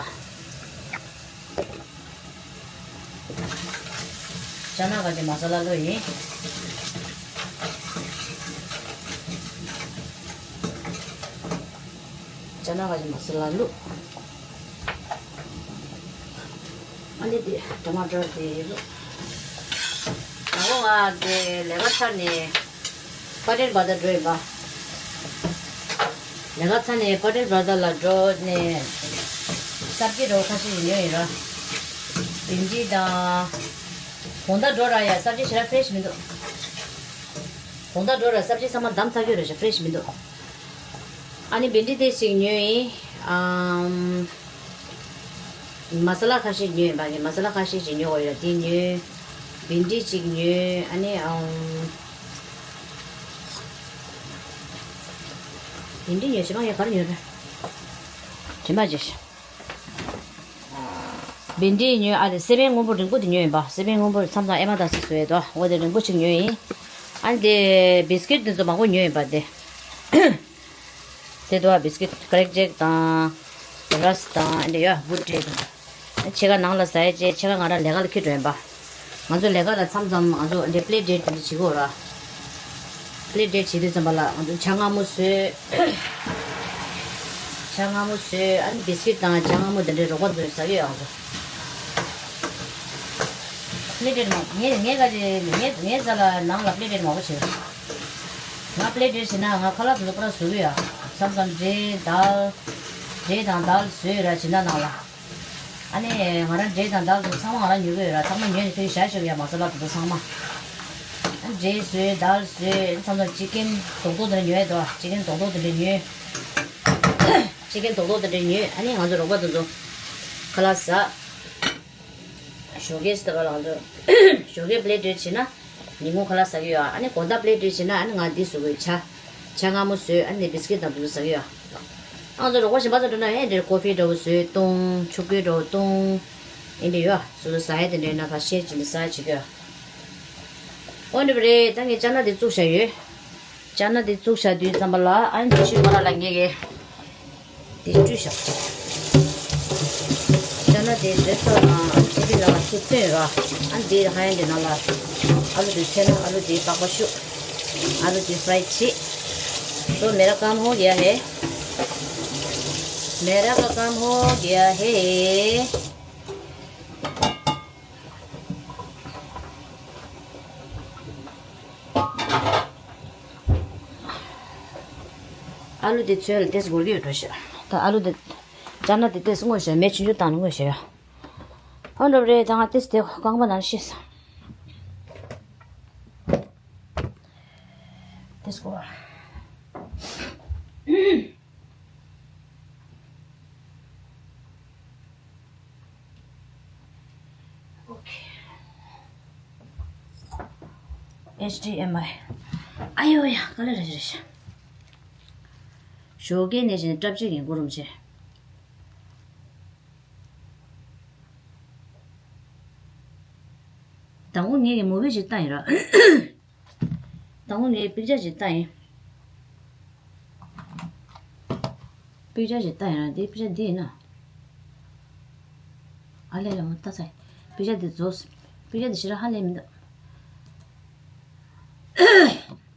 ཅ་ན་ག་ཅི་མ་ས་ལ་བླུགས་ཡིན། ཅ་ན་ག་ཅི་མ་ས་ལ་བླུགས། ཨ་ནི་དེ་ཊ་མ་ཊར་དེ་བླུགས། ད་ང་དེ་ལས་ཀ་ཚར་ནས་པ་ཊེར་བར་དར་འགྲོ་ཡིན་པ། ལས་ཀ་ཚར་ནས་པ་ཊེར་བར་དར་ལ་འགྲོ་ནས་སབ་ཇི་རོ་ཁ་ཤས་ཉོས་ཡིན་ར། བིན་ཌི་དང་། དགོང་དག་འགྲོ་ར་ཡ། སབ་ཇི་ཞེ་དྲག་ཕེ་རེ་ཤི་མི་འདུག་དགོང་དག་འགྲོ་ར་སབ་ཇི་ཚང་མ་བསྡམས་ཚར་གྱི་རེད་ཤག་ཕེ་རེ་ཤི་མི་འདུག་ཨ་ནི་བིན་ཌི་དེ་ཞིག་ཉོས་ཡིན། ཨམ། མ་ས་ལ་ཁ་ཤས་ཉོས་ཡིན་པ། ངས་མ་ས་ལ་ཁ་ཤས་ཅིག་ཉོ་དགོས་ཡོད། དེ་ཉོས། བིན་ཌི་ཅིག་ཉོས། ཨ་ནི་ཨམ། བིན་ཌི་ཉོས། བྱས་པ་ངས་ག་རེ་ཉོས་རེད། དྲི་མ་བརྗེད་ཤག་བིན་ཌི་ཉོས། ཨ་རེ་སེ་བན་སྔོན་པོ་རིང་པོ་དེ་ཉོས་ཡིན་པ། སེ་བན་སྔོན་པོ་མཚམས་མཚམས་ཨེ་མ་ད་སི་བཟོ་ཡས་དོ། འོ་དེ་རིང་པོ་ཅིག་ཉོས་ཡིན། ཨ་ནི་དེ་བིས་ཀིཊ་དེ་ཚོ་མང་པོ་ཉོས་ཡིན་པ་དེ། དེ་དུ་བ་བིས་ཀིཊ་ཀྲེག་ཇེག་དང་། ར་སི་དང་ཨ་འདྲ་ཡོད་བུ་ཏྲེ་དང་། ཕྱེད་ཀ་ནང་ལ་ཟ་ཡ་བྱས་ཕྱེད་ཀ་ང་རང་ལས་ཀ་ལ་འཁྱེར་འགྲོ་ཡིན་པ། ང་ཚོ་ལས་ཀ་ལ་མཚམས་མཚམས་ང་ཚོ་འདི་པི་ལེ་ཊི་ཌེ་ཊི་དེ་འདྲ་བྱེད་དགོས་ར། པི་ལེ་ཊི་ཌེ་ཊི་བྱེད་དུས་ཙམ་པ་ལ་ང་ཚོ་ཇ་མངར་མོ་བཟོས། ཇ་མངར་མོ་བཟོས། ཨ་ནི་བིས་ཀིཊ་དང་ཇ་མངར་མོ་དེ་འདྲའི་རོགས་པ་ཚོས་ཟ་གི་ཡོད་ང་ཚོ། པི་ལེ་ཊི་ཌེ་ཊི་མང་ངས་ངས་ག་རེ་ངས་ངས་ཟ་ལ་ནང་ལ་པི་ལེ་ཊི་ཌེ་ཊི་མང་པོ་བྱེད། ང་པི་ལེ་ཊི་ཌེ་ཊི་བྱེད་ན་ང་ཁ་ལག་དེ་ཚོ་པུ་ར་བཟོ་གི་ཡོད། མཚམས་མཚམས་འབྲས་དང་། འབྲས་དང་དལ་བཟོས་ར་བྱེད་ན་ནང་ལ། ཨ་ནི་ང་རང་འབྲས་དང་དལ་དེ་ཚང་མ་ང་རང་ཉོ་གི་ཡོད་ར། ཚང་མ་ཉོས་ནས་ཕྱིར་བཞག་ཤོག་ཡ། མ་ས་ལ་དེ་ཚོ་ཚང་མ། ཨ་འབྲས་བཟོས་དལ་བཟོས་མཚམས་མཚམས་ཅི་ཀན་རྡོག་རྡོག་དེ་འདྲ་ཉོ་ཡ་འདུག་ཅི་ཀན་རྡོག་རྡོག་དེ་འདྲ་ཉོས། ཅི་ཀན་རྡོག་རྡོག་དེ་འདྲ་ཉོས། ཨ་ནི་ང་ཚོ་རོགས་པ་དེ་ཚོ་ཁ་ལག་ཟ། ཞོགས་ཀས་ཟེར་བ་ལ་ང་ཚོ་ཞོགས་ཀས་པི་ལེ་ཊི་ཌེ་ཊི་བྱེད་ན་ཉིན་གུང་ཁ་ལག་ཟ་གི་ཡོད། ཨ་ནི་དགོང་དག་པི་ལེ་ཊི་ཌེ་ཊི་བྱེད་ན་ཨ་ནི་ང་འདི་བཟོ་དགོས། ཇ། ཇ་མངར་མོ་བཟོས། ཨ་ནི་བིས་ཀིཊ་དང་དེ་ཚོ་ཟ་གི་ཡོད། ང་ཚོ་རོགས་པ་གཞན་པ་ཚོ་འགྲོ་ན་ཨེ་འདིར་ཀོ་ཕི་འདྲ་བོ་བཟོས་བཏུང་། ཆུ་ཁོལ་འདྲ་བོ་བཏུང་། ཨེ་འདྲ་ཡོད། སོ་སོ་ཟ་ཡ་དེ་འདྲ་ཡིན་ན་ཕར་ཤེར་བྱེད་ནས་ཟ་བྱེད་གི་ཡོད། འོ་འདྲ་བ་རེད། ད་ངས་ཅ་ན་དེ་བཙུགས་བཞག་ཡོད། ཅ་ན་དེ་བཙུགས་བཞག་དུས་ཙམ་པ་ལ་ཨ་ནི་ཆུ་མ་ར་ལ་ངས་གི་དེ་བཀྲུས་བཞག་ཅ་ན་དེ་བཟོས་ཚར་དང་ཨ་ནི་ཆུ་དེ་ལ་ཆུ་བཏོན་ར། ཨ་ནི་དེ་ཧ་ཡན་དེ་ནང་ལ་ཨ་ལུ་དེ་ཚོས་ན་ཨ་ལུ་དེ་པགས་པ་བཤུ། ཨ་ལུ་དེ་ཕ་རའི་བྱེད། तो मेरा काम हो गया है। मेरा का काम हो गया है। ཨ་ལུ་དེ་ཚོས་ལ་ཏེས་འགོར་གྱི་ཡོད་འགྲོ་ཤག་ད་ཨ་ལུ་དེ་ཅ་ན་དེ་ཏེས་སྔོ་ཤག་མེ་ཆུང་ཆུང་བཏང་ནས་སྔོ་ཤག་ཡ། ཨོ་འདྲ་བ་རེད། ད་ང་ཏེས་དེ་རྐང་པ་ནང་ཤེས་སོང་། ཏེས་འགོར། ཨེཆ་ཌི་ཨེམ་ཨའི། ཨ་ཡོ་ཡ་ག་ལེ་རེ་རེ་ཤ། ཞོགས་ཀས་ནས་བྱས་ནས་སྐྲ་ཕྱིས་ཀྱི་འགོ་རུམ་བྱས། དང་པོ་ངས་ཀྱི་མུ་བི་ཞིག་བཏང་ཡིན་ར། དང་པོ་ངས་པིག་ཅར་ཞིག་བལྟ་ཡིན། པིག་ཅར་ཞིག་བལྟ་ཡིན་ན་འདི་པིག་ཅར་འདི་ཡིན་ན། ཨ་ལས་ལ་མོ་ལྟ་ཚེ། པིག་ཅར་འདི་རྫོགས། པིག་ཅར་འདི་ཞེ་དྲག་ཧ་ལས་མི་འདུག་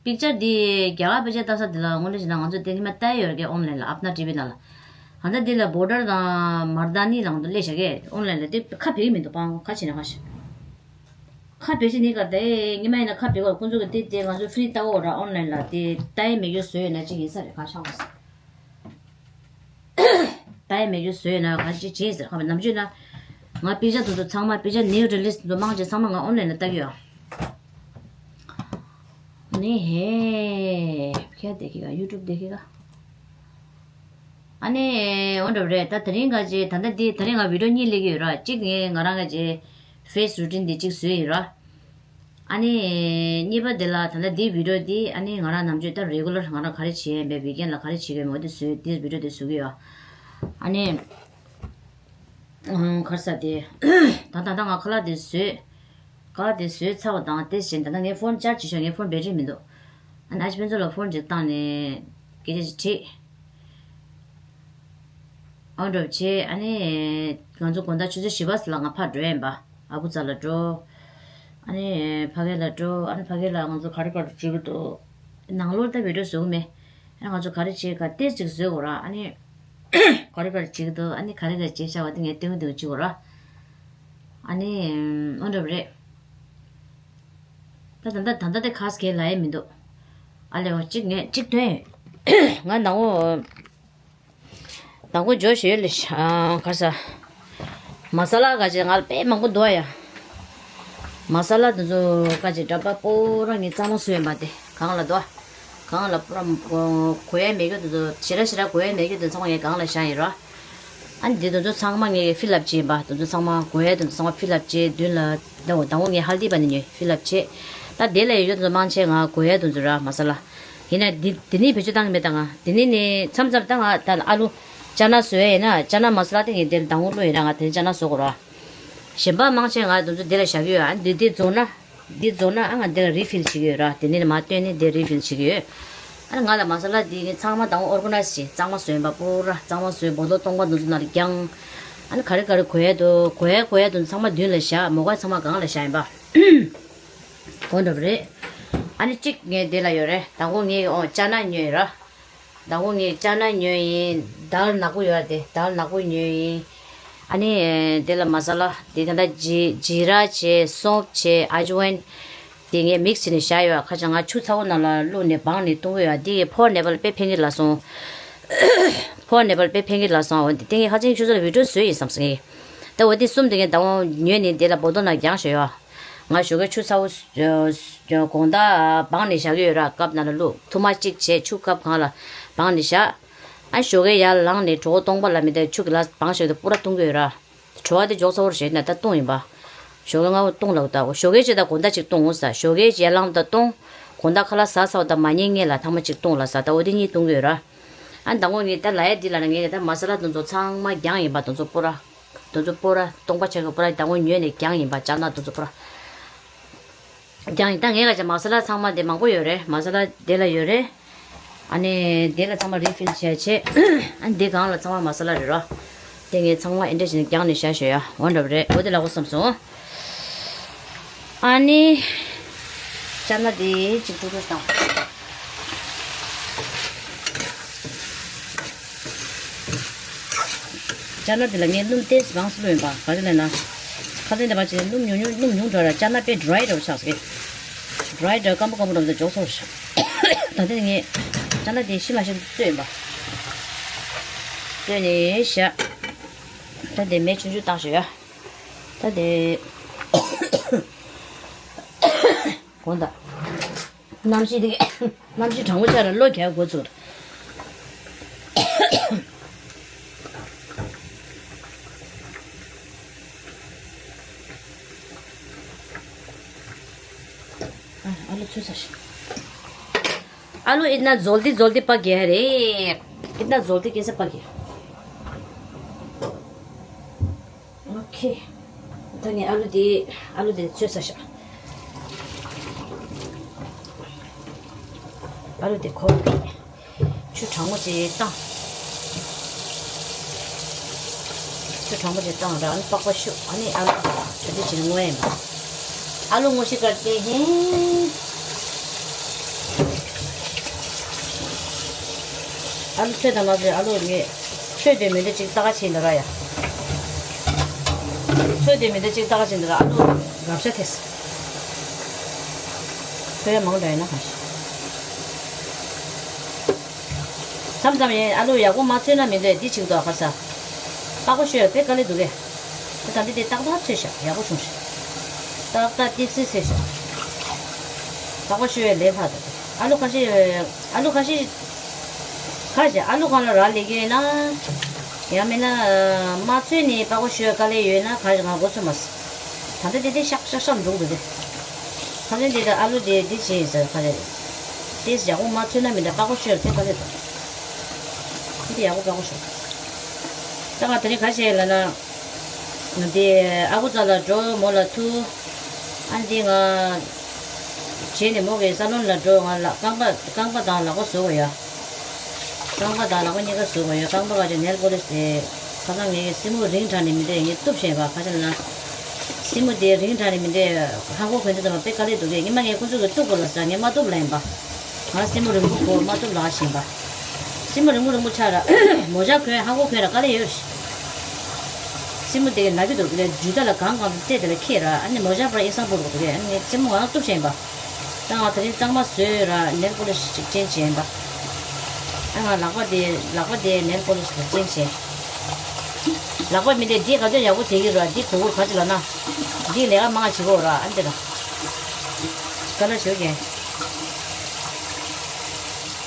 པིག་ཅར་འདི་རྒྱ་གར་པིག་ཅར་ལྟ་ས་འདི་ལ་དངོས་གནས་བྱས་ན་ང་ཚོ་དེ་ཉི་མ་ལྟ་ཡི་ཡོད་རེད་ཀྱི་ཨོན་ལན་ལ་ཨབ་ན་ཊི་ཝི་ནང་ལ། ད་ལྟ་འདི་ལ་བོར་ཌར་དང་མར་དཱ་ནི་ལ་ང་ཚོ་སླེབས་བཞག་གི་ཨོན་ལན་ལ་དེ་ཁ་བེག་མི་འདུག་པང་ཁ་ཕྱེ་ན་ཁ་ཤས། ཁ་བེད་ཤེས་ནི་གར་ད་ཨེ་ཉི་མ་ཡིན་ན་ཁ་བེད་གོ་ཁོང་ཚོ་གི་དེ་དེ་ང་ཚོ་ཕི་རི་ལྟ་འོ་ར་ཨོན་ལན་ལ་དེ་ལྟ་ཡི་མེད་རྒྱུ་བཟོས་ཡོད་ན་ཅི་ཡིན་ས་རེད་ག་ཤང་བ་ས། ལྟ་ཡི་མེད་རྒྱུ་བཟོས་ཡོད་ན་ག་ཅི་བྱེད་ཟེར་ཁ་བ་ནམ་རྒྱུན་ན་ང་པིག་ཅར་དེ་ཚོ་ཚང་མ་པིག་ཅར་ནེའུ་རི་ལིས་དེ་ཚོ་མང་ཆེ་ཚང་མ་ང་ཨོན་ལན་ལ་ལྟ་གི་ཡོད། ནི་ཧེ་ཁྱེད་བསྡད་ཀྱི་ག་ཡུ་ཊུབ་བསྡད་ཀྱི་ག་ཨ་ནི་འོ་འདྲ་བ་རེད། ད་དེ་རིང་ག་ཅེ་ད་ལྟ་འདི་དེ་རིང་ང་བི་ཌིའོ་གཉིས་སླེབས་ཀྱི་ཡོད་ར། གཅིག་ངས་ང་རང་ག་ཅེ་ཕེ་སི་རུ་ཊིན་འདི་གཅིག་བཟོས་ཡིན་ར། ཨ་ནི་གཉིས་པ་འདི་ལ་ད་ལྟ་འདི་བི་ཌིའོ་འདི་ཨ་ནི་ང་རང་ནམ་རྒྱུན་ད་རེ་གུ་ལར་ང་རང་ག་རེ་བྱེད་ཡིན་པའི་ཝིག་ཨེན་ལ་ག་རེ་བྱེད་ཀྱི་ཡོད་མེད་འོ་འདི་བཟོས་འདི་བི་ཌིའོ་འདི་བཟོ་གི་ཡོད། ཨ་ནི་གར་ས་དེ་ད་ད་ལྟ་ང་ཁ་ལག་འདི་བཟོས། ཁ་ལག་དེ་བཟོས་ཚར་བ་དང་དེ་བཞིན་ད་ལྟ་ངའི་ཕོན་ཆར་ཇི་བྱས་ངའི་ཕོན་བེ་ཊི་རི་མི་འདུག་ཨ་ནི་ཨ་ཅེ་ཕུན་ཚོགས་ལ་ཕོན་ཅིག་བཏང་ནས་སྐད་ཆ་ཅིག་དྲིས། ཨོ་འགྲོ་བྱས་ཨ་ནི་ང་ཚོ་དགོང་དག་ཆུ་ཚོད་བཞི་པ་ཙམ་ལ་ང་ཕར་འགྲོ་ཡིན་པ། ཨ་ཁུ་ཚ་ལ་འགྲོ། ཨ་ནི་ཕ་གི་ལ་འགྲོ། ཨ་ནི་ཕ་གི་ལ་ང་ཚོ་ག་རེ་ག་རེ་བྱེད་ཀྱི་འདུག་ནང་ལོགས་ལ་ད་བི་ཌིའོ་བཟོ་གི་མེད། ཨ་ནི་ང་ཚོ་ག་རེ་བྱེད་ག་ཏེ་ཅིག་བཟོས་དགོས་ར། ཨ་ནི་ག་རེ་ག་རེ་བྱེད་ཀྱི་འདུག་ཨ་ནི་ག་རེ་ག་རེ་བྱེད་བྱ་བ་དེ་ངས་སྟོན་གྱི་འདུག་བྱེད་དགོས་ར། ཨ་ནི་ཨོ་འདྲ་བ་རེད། ད་ད་ད་ད་ད་དེ་ཁ་སྐད་ལ་ཡེ་མི་འདུག་ཨ་ལེ་འོ་གཅིག་ངས་གཅིག་ཐོན། ང་ནང་འོ་དང་པོ་འཇོ་ཞོལ་ལ་ཤ་ག་ས་མ་ས་ལ་ག་ཅེ་ང་ལ་དཔེ་མང་པོ་འདུག་ཡ། མ་ས་ལ་དེ་ཚོ་ག་ཅེ་འདྲ་པ་པོ་རང་ངས་གཙང་མ་བཟོས་ཡིན་པ་དེ་གང་ལ་འདུག་གང་ལ་པུ་ར་གོ་ཡ་མེད་རྒྱུ་དེ་ཚོ་ཞེ་དྲག་ཞེ་དྲག་གོ་ཡ་མེད་རྒྱུ་དེ་ཚང་མ་ངས་གང་ལ་བཞག་ཡིན་རོ། ཨ་ནི་འདི་དེ་ཚོ་ཚང་མ་ངས་ཕི་ལབ་བྱས་ཡིན་པ། དེ་ཚོ་ཚང་མ་གོ་ཡ་དེ་ཚོ་ཚང་མ་ཕི་ལབ་བྱས་མདུན་ལ་ཟླ་བོ་དང་པོ་ངས་ཧལ་དི་པ་ནས་ཉོས་ཕི་ལབ་བྱས། ད་དེ་ལ་ཡོད་དེ་ཚོ་མང་ཆེ་ང་གོ་ཡ་དེ་ཚོ་ར་མ་ས་ལ། ཡིན་ན་འདི་འདི་ནི་བེད་སྤྱོད་བཏང་གི་མེད་ད་ང་འདི་ནི་ནི་མཚམས་མཚམས་ད་ང་ད་ཨ་ལུ་ཅ་ན་བཟོ་ཡ་ཡིན་ན་ཅ་ན་མ་ས་ལ་དེ་ངས་དེ་ལ་དང་པོ་བླུགས་ཡིན་ན་ང་དེ་ནི་ཅ་ན་བཟོ་དགོས་ར། གཞན་པ་མང་ཆེ་ང་དེ་ཚོ་འདི་ལ་བཞག་གི་ཡོད། ཨ་འདི་འདི་རྫོགས་ན། འདི་རྫོགས་ན་ཨ་ང་འདི་ལ་རི་ཕིལ་བྱེད་ཀྱི་ཡོད་ར། དེ་ནས་མ་བཏོན་ནས་འདི་རི་ཕིལ་བྱེད་ཀྱི་ཡོད། ཨ་ནི་ང་ལ་མ་ས་ལ་འདི་ངས་ཚང་མ་དང་ཨོར་ག་ནའི་ཛི་བྱས། གཙང་མ་བཟོས་པ་པུ་ར་གཙང་མ་བཟོས། བོ་ཏོ་སྟོང་པ་འདི་ཚོ་ནང་ལ་བརྒྱངས། ཨ་ནི་ག་རེ་ག་རེ་དགོས་ཡ་འདུག་དགོས་ཡ་དགོས་ཡ་འདུག་ཚང་མ་མདུན་ལ་བཞག་མོ་ག་ཚང་མ་སྒང་ལ་བཞག་ཡིན་པ། གོ་འདྲ་པོ་རེད། ཨ་ནི་གཅིག་ངས་འདི་ལ་ཡོད་རེད། དང་པོ་ངས་ཨོ་ཅ་ན་ཉོས་ཡིན་ར། དང་པོ་ངས་ཅ་ན་ཉོས་ཡིན། དཱལ་ནག་པོ་ཡོད་ར། དེ་དཱལ་ནག་པོ་ཉོས་ཡིན། ཨ་ནི་དེ་ལ་མ་ས་ལ་དེ་ད་ལྟ་ཇི་ཇི་ར་བྱས། སོབ་བྱས། ཨ་ཇི་ཝན། དེ་ངས་མིག་སི་བྱས་ནས་བཞག་ཡོད། ཁ་ཅིག་ང་ཆུ་ཚ་བོ་ནང་ལ་བླུགས་ནས་སྦངས་ནས་བཏུང་གི་ཡོད། དེ་ཕོར་ནེ་པལ་དཔེ་ཕན་གི་ལ་སོང་། ཕོར་ནེ་པལ་དཔེ་ཕན་གི་ལ་སོང་། འོ་དེ་ངས་ཁ་ཅིག་ཆུ་ཚ་ལ་བི་ཌིའོ་བཟོས་ཡིན་བསམ་སོང་ངས། ད་འོ་དེ་གསུམ་དེ་ངས་ད་འོ་ཉོས་ནས་དེ་ལ་བོ་ཏོ་ནང་བརྒྱངས་བཞག་ཡོད། ང་ཞོགས་ཀས་ཆུ་ཚ་བོ་དགོང་དག་སྦངས་ནས་བཞག་གི་ཡོད་ར། ཀབ་ནང་ལ་བླུགས། ཐུར་མ་གཅིག་བྱས། ཆུ་ཀབ་གང་ལ་སྦངས་ནས་བཞག་ཨ་ཞོགས་ཀས་ཡར་ལངས་ནས་གྲོད་ཁོག་སྟོང་པ་ལ་མི་དེ་ཆུ་གི་ལ་སྦངས་བཞག་དེ་པུ་ར་བཏུང་གི་ཡོད་ར། བྲོ་བ་དེ་འཇོག་ཚ་བོར་བྱས་ན་ད་བཏུང་ཡིན་པ། ཞོགས་ཀས་སྔ་པོ་བཏུང་ལབ་ད། ཞོགས་ཀས་བྱས་ད་དགོང་དག་ཅིག་བཏུང་ངོ་ཟེར། ཞོགས་ཀས་ཡར་ལངས་ད་བཏུང་། དགོང་དག་ཁ་ལག་ཟ་ཚར་ད་མ་ཉལ་སྔོན་ལ་ཐེངས་མ་གཅིག་བཏུང་ལབ་ཟེར། ད་འོ་དེ་གཉིས་བཏུང་གི་ཡོད་ར། ཨ་ནི་ད་ངོ་ངས་ད་ལ་ཡ་འདི་ལ་ནི་ངས་ད་མ་ས་ལ་དེ་ཚོ་ཚང་མ་བརྒྱངས་ཡིན་པ། དེ་ཚོ་པུ་ར། དེ་ཚོ་པུ་ར་སྟོང་པ་ཆགས་ཀྱི་པུ་ར་ད་ངོ་ཉོས་ནས་བརྒྱངས་ཡིན་པ། ཅ་ན་དེ་ཚོ་པུ་ར་བརྒྱངས་ཡིན། ད་ངས་ག་ཅིག་མ་ས་ལ་ཚང་མ་དེ་མང་པོ་ཡོད་རེད། མ་ས་ལ་དེ་ལ་ཡོད་རེད། ཨ་ནི་དེ་ལ་ཚང་མ་རི་ཕིལ་བྱས་བྱས། ཨ་ནི་དེ་སྒང་ལ་ཚང་མ་མ་ས་ལ་རེད་རོ། དེ་ངས་ཚང་མ་ཨེ་འདྲ་བྱས་ནས་བརྒྱངས་ནས་བཞག་ཞོག་ཡ། འོ་འདྲ་པོ་རེད། འོ་དེ་ལ་འོ་བསམ་སོང་། ཨ་ནི། ཅ་ན་དེ་གཅིག་ཀྲུག་ཀྲུག་བཏང་། ཅ་ན་དེ་ལ་ངས་སྣུམ་ཏོག་ཙམ་མང་ཙམ་བླུགས་ཡིན་པ། ག་རེ་ལབ་ན། ཁ་སང་དེ་བ་ཅིག་སྣུམ་ཉུང་ཉུང་སྣུམ་ཉུང་དྲགས་ར། ཅ་ན་དཔེ་ཌི་རའི་འདྲ་པོ་ཆགས་སོང་། ཌི་རའི་འདྲ། སྐམ་པོ་སྐམ་པོ་འདྲ་པོ་དེ་འཇོག་སོང་། ད་ལྟ་ངས་ཅ་ན་དེ་ཤི་མ་ཤི་བཙོས་ཡིན་པ། བཙོས་ནས་བཞག་ད་དེ་མེ་ཆུང་ཆུང་བཏང་ཞོག་ཡ། ད་དེ། དགོངས་དག་གནམ་གཤིས་དེ་གནམ་གཤིས་གྲང་མོ་ཆགས་ན་གློ་རྒྱག་འགོ་ཚུགས། ཨ་ཨ་ལུ་ཚོས་ས་ཤི། ཨ་ལུ་ཨིན་ན་ཛོལ་ཏི་ཛོལ་ཏི་པ་གེ་རེད། ཨིན་ན་ཛོལ་ཏི་ཀེ་སེ་པ་གེ། ཨོ་ཁེ། ད་ངས་ཨ་ལུ་དེ་ཨ་ལུ་དེ་ཚོས་ས་ཤ། ཨ་ལུ་དེ་ཁོ་ཆུ་གྲང་མོ་ཅིག་བཏང་། ཆུ་གྲང་མོ་ཅིག་བཏང་ར། ཨ་ནི་པགས་པ་བཤུ། ཨ་ནི་ཨ་ལུ་དེ་ཅི་ནས་རྔོ་ཡིན་པ། ཨ་ལུ་ངོ་ཤེས་ཀར་ཏེ་ཧེ། ཨ་ལུ་ཚོས་དང་མ་ཚོས་ཨ་ལུ་ངས་ཚོས་དེ་མི་འདྲ་ཅིག་ལྟ་ག་ཕྱིན་འདུག་ར་ཡ། ཚོས་དེ་མི་འདྲ་ཅིག་ལྟ་ག་ཕྱིན་འདུག་ར། ཨ་ལུ་རབ་ཤ་ཐེས། ཚོས་ཡ་མང་འདྲ་ཡིན་ན་ག་ཤི། མཚམས་མཚམས་ཡིན་ཨ་ལུ་ཡག་པོ་མ་ཚོས་ན་མི་འདོད་འདི་ཅིག་འདུག་ཨ་ཁར་ས། པགས་པ་བཤུ་ཡ་དཔེ་དཀའ་ལས་འདུག་གས། ད་ད་འདི་དེ་ཏག་ཏག་ཚོས་ཤག་ཡག་པོ་བྱུང་ཤག་ཏག་ཏག་ཏིག་སེ་ཚོས་ཤག་པགས་པ་བཤུ་ཡ་ལས་སླ་འདུག་ཨ་ལུ་ཁ་ཤས་ཨ་ལུ་ཁ་ཤས་ཁ་ཤས་ཨ་ལུ་གང་ལ་རག་ལས་ཀྱི་ཡོད་ན། ཡང་མིན་ན་མ་ཚོས་ནས་པགས་པ་བཤུ་ཡ་དཀའ་ལས་ཡོད་ན་ག་རེ་ང་འགོ་ཚུགས་མ་སྲིད། ད་ལྟ་དེ་དེ་ཤག་ཤག་ཤག་འགྲོ་གི་འདུག་དེ། ཁ་སང་དེ་ད་ཨ་ལུ་དེ་དེ་བྱས་ཡིན་ཟེར་ཁ་ལས། དེ་ཡག་པོ་མ་ཚོས་ན་མི་འདྲ་པགས་པ་བཤུ་ཡ་དེ་དཀའ་ལས་འདུག་དེ་ཡག་པོ་པགས་པ་བཤུ། ད་ང་དེ་རིང་ག་བྱས་ལབ་ན། དེ་ཨ་ཁུ་ཚ་ལ་འགྲོ་མོ་ལ་ཐུག་ཨ་འདི་ང་བྱས་ནས་མོ་གི་ས་ལོན་ལ་འགྲོ། ང་ལ་རྐང་པ་རྐང་པ་དང་ལག་པ་བཟོ་དགོས་ཡ། རྐང་པ་དང་ལག་པ་གཉིས་ཀ་བཟོ་དགོས་ཡ། རྐང་པ་ག་ཅིག་ནེལ་པོ་ལིཤ་དེ། ཁ་སང་ངའི་སེན་མོ་རིང་དྲགས་ནས་མི་འདྲ་ངས་གཏུབ་བྱས་པ་ཁ་ཤས་ལ། སེན་མོ་དེ་རིང་དྲགས་ནས་མི་འདྲ་ཧ་གོ་གོན་དུས་ཙམ་པ་དཔེ་དཀའ་ལས་འདུག་གས། ངས་མ་ངས་ཁོ་ཚོ་གིས་གཏུབ་དགོས་ལབ་ཟེར་ངས་མ་གཏུབ་ལབ་ཡིན་པ། ང་སེན་མོ་རིང་པོ་གོ་མ་གཏུབ་ལབ་བཞིན་པ། སེན་མོ་རིང་པོ་རིང་པོ་ཆགས་ར། མོ་ཇ་གོན་ཧ་གོ་གོན་ར་དཀའ་ལས་ཡོད་རེད། སེན་མོ་དེ་ག་ན་གི་འདུག་གས། ཇུས་ཏ་ལ་གང་གང་དུ་བལྟས་དེ་ལ་ཁེལ་ར། ཨ་ནི་མོ་ཇ་པར་ཨིན་སང་པོ་རུ་འདུག་གས། ཨ་ནི་ངས་སེན་མོ་ང་རང་གཏུབ་བྱས་ཡིན་པ། ད་ང་དེ་རིང་གཙང་མ་བཟོས་ར་ནེལ་པོ་ལིཤ་ཅིག་ཅན་བྱས་ཡིན་པ། ཨ་ང་ལག་པ་དེ་ལག་པ་དེ་ནེལ་པོ་ལིཤ་དང་ཅན་བྱས། ལག་པ་མི་དེ་འདི་ག་ཚོད་ཡག་པོ་བྱེད་ཀྱི་ར། འདི་གོ་གོ་ག་ཅི་ལབ་ན། འདི་ལས་ཀ་མང་བྱེད་གོ་ར་ཨ་འདི་ལ། ཀ་ལར་བྱོས་ཀྱིན།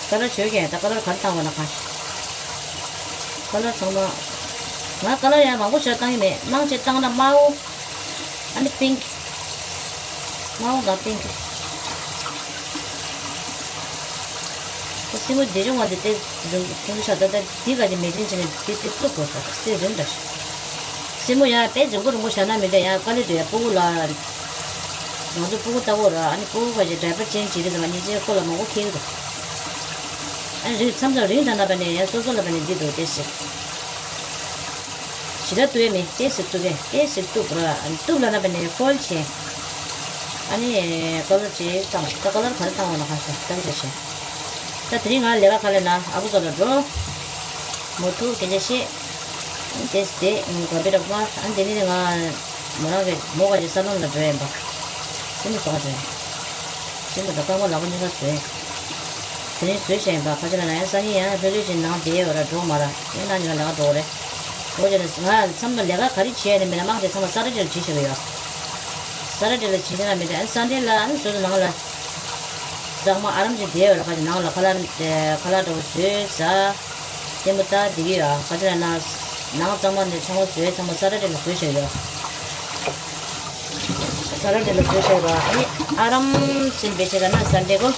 ཀ་ལར་བྱོས་ཀྱིན། ད་ཀ་ལར་ག་རེ་བཏང་བ་ན་གང་། ཀ་ལར་ཚང་མ། ང་ཀ་ལར་ཡང་མང་པོ་ཞིག་བཏང་གི་མེད། མང་ཆེ་བཏང་ན་དམར་པོ། ཨ་ནི་པིང་ཀི། དམར་པོ་དང་པིང་ཀི། ཁོ་སེན་མོ་བདེ་སྐྱོང་བ་དེ་དེ་རིང་ཁོང་ཚོ་ཤ་སྟག་སྟག་འདི་ག་དེ་མེ་ཏིན་བྱས་ནས་དེ་དེ་བཙུགས་དགོས་ས་སེ་རིང་འདྲ་ཞིག་སེན་མོ་ཡང་དཔེ་རིང་པོ་རིང་པོ་བཞག་ན་མི་འདྲ་ཡང་དཀའ་ལས་འདུག་ཡ། སྤུ་གུ་ལ་ ང་ཚོ་སྤུ་གུ་ལྟ་བུ་ར། ཨ་ནི་སྤུ་གུ་ཁ་ཅིག་ཌའི་པར་ཅེན་ཇི་བྱེད་དུས་ཙམ་པ་ཉིན་ཅིག་ཁོ་ལ་མང་པོ་ཁེལ་གི་འདུག་ཨ་ནི་རིང་མཚམས་མཚམས་རིང་ད་ན་པ་ནས་ཡང་སོ་སོ་ལ་པ་ནས་འདི་འདུག་དེ་ཟེར། ཞེ་དྲག་གཏུབ་ཡས་མེད། ཏོག་ཙམ་གཏུབ་ཡས། ཏོག་ཙམ་གཏུབ་ར། ཨ་ནི་གཏུབ་ལབ་ན་པ་ནས་ཕོལ་བྱས། ཨ་ནི་ཀ་ལར་ཅིག་བཏང་། ད་ཀ་ལར་ག་རེ་བཏང་བ་ན་ག་ས་ད་ག་ས་བྱས། ད་དེ་རིང་ང་ལས་ཀ་ཁ་ལས་ན་ཨ་ཁུ་ཚོ་ལ་འགྲོ། མོ་ཐུག་སྐད་ཆ་བཤད། ཏོག་ཙམ་དེ་ང་ག་བི་རག་མ། ཨ་ནི་དེ་ནས་ང་མོ་རང་གི་མོ་ག་ཅིག་ས་ལམ་ལ་འགྲོ་ཡིན་པ། སེམས་པ་སོགས་འགྲོ་ཡིན། སེམས་པ་དང་རྐང་པ་ལག་པ་གཉིས་ཀ་བཟོས། དེ་རིང་བཟོས་བཞག་ཡིན་པ། ཁ་ཆེ་ལ་ན་ཡང་སང་ཉིན་ཡང་ལྷོད་ལྷོད་ཅིག་ནང་བསྡད་ཡོད་ར། འགྲོ་མ་ར། ཡང་ན་ཉི་མ་ལས་ཀ་འགྲོ་རེད། འོ་ཅེ་ན་ང་མཚམས་ལ་ལས་ཀ་ག་རེ་བྱས་ནས་མི་ལ་མང་དེ་ཚང་མ་ས་ཊར་ཌེ་ལ་བྱེད་བཞག་གི་ཡོད། ས་ཊར་ཌེ་ལ་བྱེད་ན་མི་དེ་ཨ་ནི་སན་ཌེ་ལ་ཨ་ནི་བཟོས་ནང་ལ། གཙང་མ་ཨ་རམ་ཅིག་བསྡད་ཡོད་ར། ཁ་ཅིག་ནང་ལ་ཁ་ལག་ཁ་ལག་འདྲ་བོ་བཟོས་ཟ། ལྟད་མོ་ལྟ་བསྡད་ཀྱི་ཡོད། ཁ་ཅིག་ལ་ན་ནང་གཙང་མ་ནས་ཚང་མ་བཟོས། ཚང་མ་ས་ཊར་ཌེ་ལ་བཟོས་བཞག་ཡོད། ས་ཊར་ཌེ་ལ་བཟོས་བཞག་ཡོད། ཨ་ནི་ཨ་རམ་སེམས་པའི་ཆེད་ལ་ན་སན་ཌེ་གོ།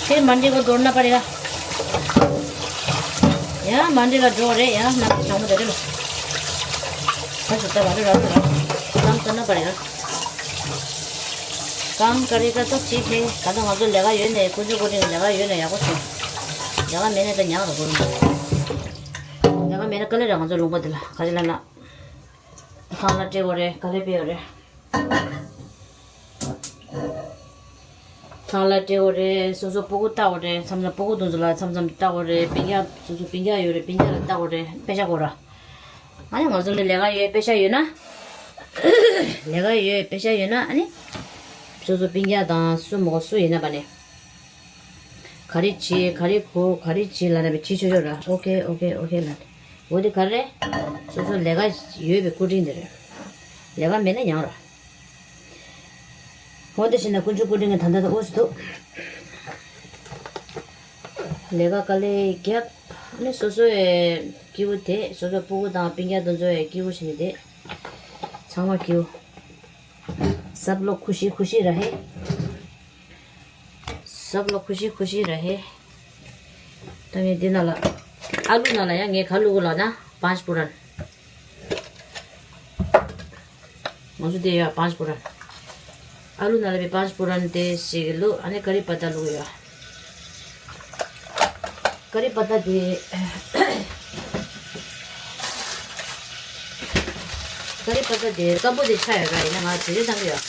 ཁྱེད་མན་ཌེ་གོ་མདོར་ན་པ་རེད་ལ། ཡང་མན་ཌེ་ལ་འགྲོ་རེད། ཡང་ན་ཚང་མ་དེ་རེད་ལ། ཁ་ཅིག་ལྟ་བ་རེད་ར་ར་ར། ལམ་ཚོ་ན་པ་རེད་ལ། ཀམ་ཀ་རི་ཀ་ཏོ་ཅི་ཧེ། ད་ལྟ་ང་ཚོ་ལས་ཀ་ཡོད་ནས་ཀུན་སྤྱོད་བཀོད་སྒྲིག་ལས་ཀ་ཡོད་ནས་ཡག་པོ་བྱུང་། ལས་ཀ་མེད་ནས་ད་ཉག་ར་གོ་རུང་། ལས་ཀ་མེད་ན་དཀའ་ལས་ར། ང་ཚོ་ལུང་པ་འདི་ལ་ག་ཅི་ལ་ན། ཁང་གླ་སྤྲད་དགོས་རེད། དཀའ་ལས་སྤྲད་ཡོད་རེད། ཁང་གླ་སྤྲད་དགོས་རེད། སོ་སོ་སྤུ་གུ་ལྟ་དགོས་རེད། མཚམས་མཚམས་སྤུ་གུ་དེ་ཚོ་ལ་མཚམས་མཚམས་ལྟ་དགོས་རེད། སྤུན་ཀྱག་སོ་སོ་སྤུན་ཀྱག་ཡོད་རེད། སྤུན་ཀྱག་ལ་ལྟ་དགོས་རེད། པེ་ཤ་དགོས་ར། ཨ་ནི་ང་ཚོ་ལ་ལས་ཀ་ཡོད། པེ་ཤ་ཡོད་ན། ལས་ཀ་ཡོད། པེ་ཤ་ཡོད་ན་ཨ་ནི། སོ་སོ་སྤུན་ཀྱག་དང་སུ་མོ་སུ་ཡིན་ན་པ་ནི། ག་རེ་བྱེད་ག་རེ་དགོས་ག་རེ་བྱེད་ལབ་ན་པའི་བྱེད་ཆོག་ཆོག་ར། ཨོ་ཁེ་ཨོ་ཁེ་ཨོ་ཁེ་ལབ། འོ་དེ་ག་རེ། སོ་སོ་ལས་ཀ་ཡོད་པའི་སྐུ་དྲིན་དེ་རེད། ལས་ཀ་མེད་ན་ཉང་ར། འོ་དེ་བྱས་ན་དཀོན་མཆོག་སྐུ་དྲིན་གྱི་ད་ལྟ་དུ་འོ་སི་འདུག་ལས་ཀ་དཀའ་ལས་བརྒྱབ། ཨ་ནི་སོ་སོའི་སྐྱིད་པོ་དེ། སོ་སོ་སྤུ་གུ་དང་སྤུན་ཀྱག་དེ་ཚོའི་སྐྱིད་པོ་བྱས་ནས་བསྡད། ཚང་མ་སྐྱིད་པོ། सब लोग खुशी खुशी रहे। सब लोग खुशी खुशी रहे། ད་ངས་འདི་ནང་ལ། ཨ་ལུ་ནང་ལ་ཡང་ངས་ག་བླུགས་ལབ་ན་पाँच फोरन། ང་ཚོ་འདི་ཡ་पाँच फोरन། ཨ་ལུ་ནང་ལ་པའི་पाँच फोरन དེ་ཞིག་བླུགས། ཨ་ནི་ཀ་རི་པ་ཏ་བླུགས་ཡ། ཀ་རི་པ་ཏ་དེ། ཀ་རི་པ་ཏ་དེ་སྐམ་པོ་དེ་ཆགས་ཡོད་ར། ཡིན་ན་ང་དེ་རེ་བཏང་གི་ཡོད།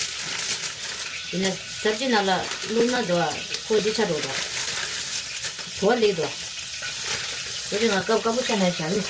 ཡིན་ན་སབ་ཇི་ནང་ལ་བླུགས་ན་འདུག་ཨ། ཁོ་དེ་ཆགས་འགྲོ་འདུག་བྲོ་བ་ལེགས་འདུག་དེ་རིང་ང་སྐམ་སྐམ་པོ་ཆགས་ན་བཞག་ནི།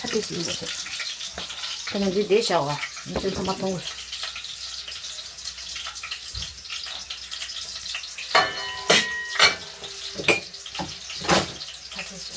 ཁ་ཏོག་ཙམ་ཡོད་པ་ཟེར། ཁ་ནང་འདི་བསྡད་བཞག་པ། ང་ཚོས་ཚང་མ་མཐོང་གི། ཁ་ཏོག་ཙམ།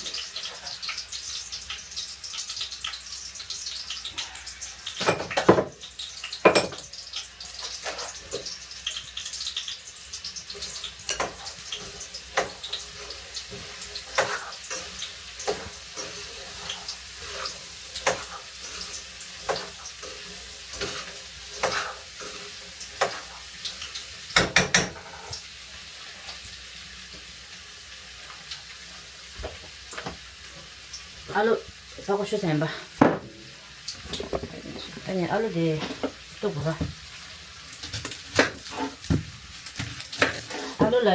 ཨ་ལུ་ཕག་པ་ཤོ་ཚན་པ། ཨ་ནི་ཨ་ལུ་དེ་གཏུབ་དགོས་པ། ཨ་ལུ་ལ་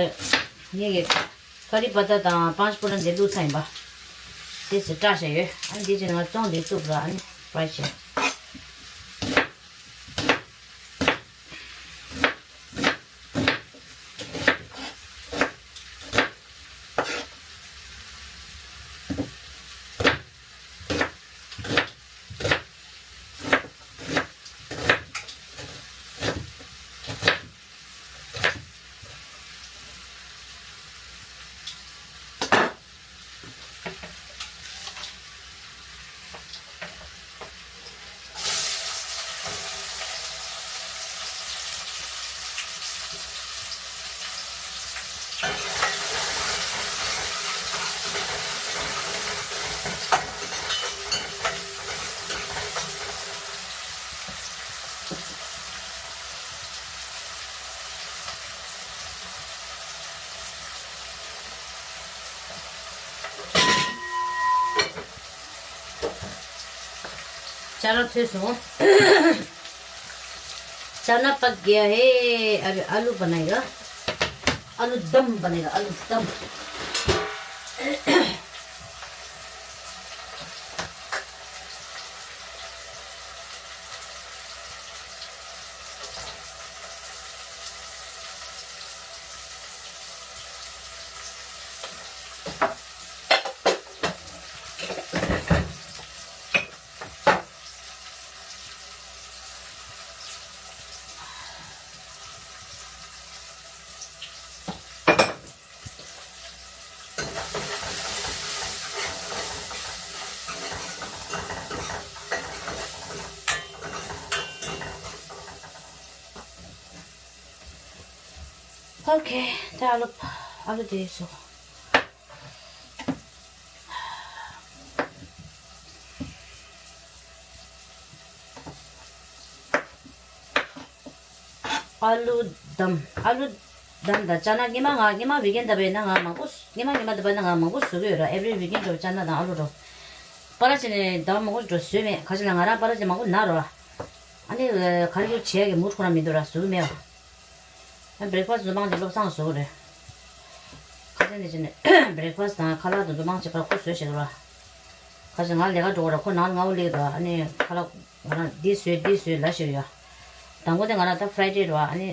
ངེད་ཀྱི་ཀ་རི་པ་ཏ་དང་པཱན་ཅ་ཕུ་རན་དེ་བླུགས་ཚར་ཡིན་པ། དེ་ཚོ་བཀྲ་ཤ་ཡོད། ཨ་ནི་དེ་ཚོ་ང་བཙོང་དེ་གཏུབ་ར། ཨ་ནི་ཕ་ཡི་བྱས། चना थोड़ा सो। चना पक गया है। अभी आलू बनाएगा। आलू दम बनेगा, आलू दम। ཨོ་ཁེ། ད་ཨ་ལུ་ཨ་ལུ་དེ་སོ། ཨ་ལུ་དམ། ཨ་ལུ་དམ་དང་ཅ་ན། སྔོན་མ་ང་སྔོན་མ་ཝི་ཀེན་ད་པའི་ན་ང་མང་པོ་སྔོན་མ་སྔོན་མ་ད་པའི་ན་ང་མང་པོ་བཟོ་གི་ཡོད་ར། ཨེ་བྷི་རི་ཝི་ཀེན་འགྲོ་ཅ་ན་དང་ཨ་ལུ་འགྲོ། པ་ར་ཅི་ནས་ཟླ་བ་མང་པོ་འགྲོ་བཟོས་མེད། ག་ཅི་ལ་ང་རང་པ་ར་ཅི་མང་པོ་ན་རོ། ཨ་ནི་ག་རེ་བྱེད་ཡ་གི་མུ་ཁོ་རང་མི་འདུག་ར། བཟོ་གི་མེད་བ། ཨ་བྷི་རེག་ཕ་སི་འཛོམས་དམངས་ཀྱི་བློ་བཟང་བཟོ་གི་རེད། ཁ་སང་ནས་བྱས་ནས་བྷི་རེག་ཕ་སི་དང་ཁ་ལག་དང་འཛོམས་དམངས་ཀྱི་ཁ་ཁོ་བཟོས་བྱེད་དོ་ར། ཁ་སང་ང་ལས་ཀ་འགྲོ་གི་ར། ཁོ་ནང་ལ་ང་འོ་ལེགས་དོ། ཨ་ནི་ཁ་ལག་ང་རང་འདི་བཟོས་འདི་བཟོས་ལབ་བཞག་ཡོད། དང་པོ་དེ་ང་རང་ད་ཕ་རའི་ཌེ་རེད་བ། ཨ་ནི་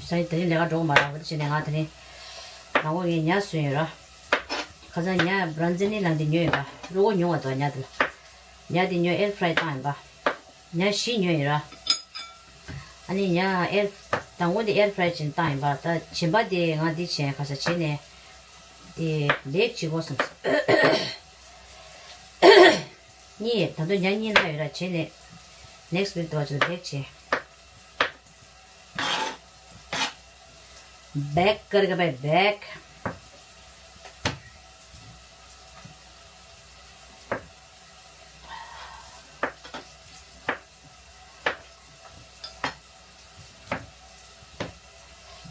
ས་ཡི་དེ་རིང་ལས་ཀ་འགྲོ་གི་མ་ར་བ། དེ་བྱས་ནས་ང་དེ་རིང་དང་པོ་ངས་ཉ་བཟོས་ཡོད་ར། ཁ་སང་ཉ་བྷ་རན་ཛི་ནི་ནང་དེ་ཉོས་ཡོད་པ། རུ་གོ་ཉོ་བ་དོ་ཉ་དེ་ལ། ཉ་དེ་ཉོས་ཨེར་ཕ་རའི་བཏང་ཡིན་པ། ཉ་བཞི་ཉོས་ཡིན་ར། ཨ་ནི་ཉ་ཨེར་དང་པོ་དེ་ཨེར་ཕ་རའི་བྱས་ནས་བཏང་ཡིན་པ། ད་གཞན་པ་དེ་ང་འདི་བྱས་ཁ་ས་བྱས་ནས་དེ་ལེགས་བྱེད་དགོས་བསམ། གཉིས་ད་དུང་ཉ་གཉིས་ལྷག་ཡོད་ར། བྱས་ནས་ནེག་སི་ཝིག་དུ་བ་ཅིག་ལེགས་བྱས། बैक करके भाई बैक।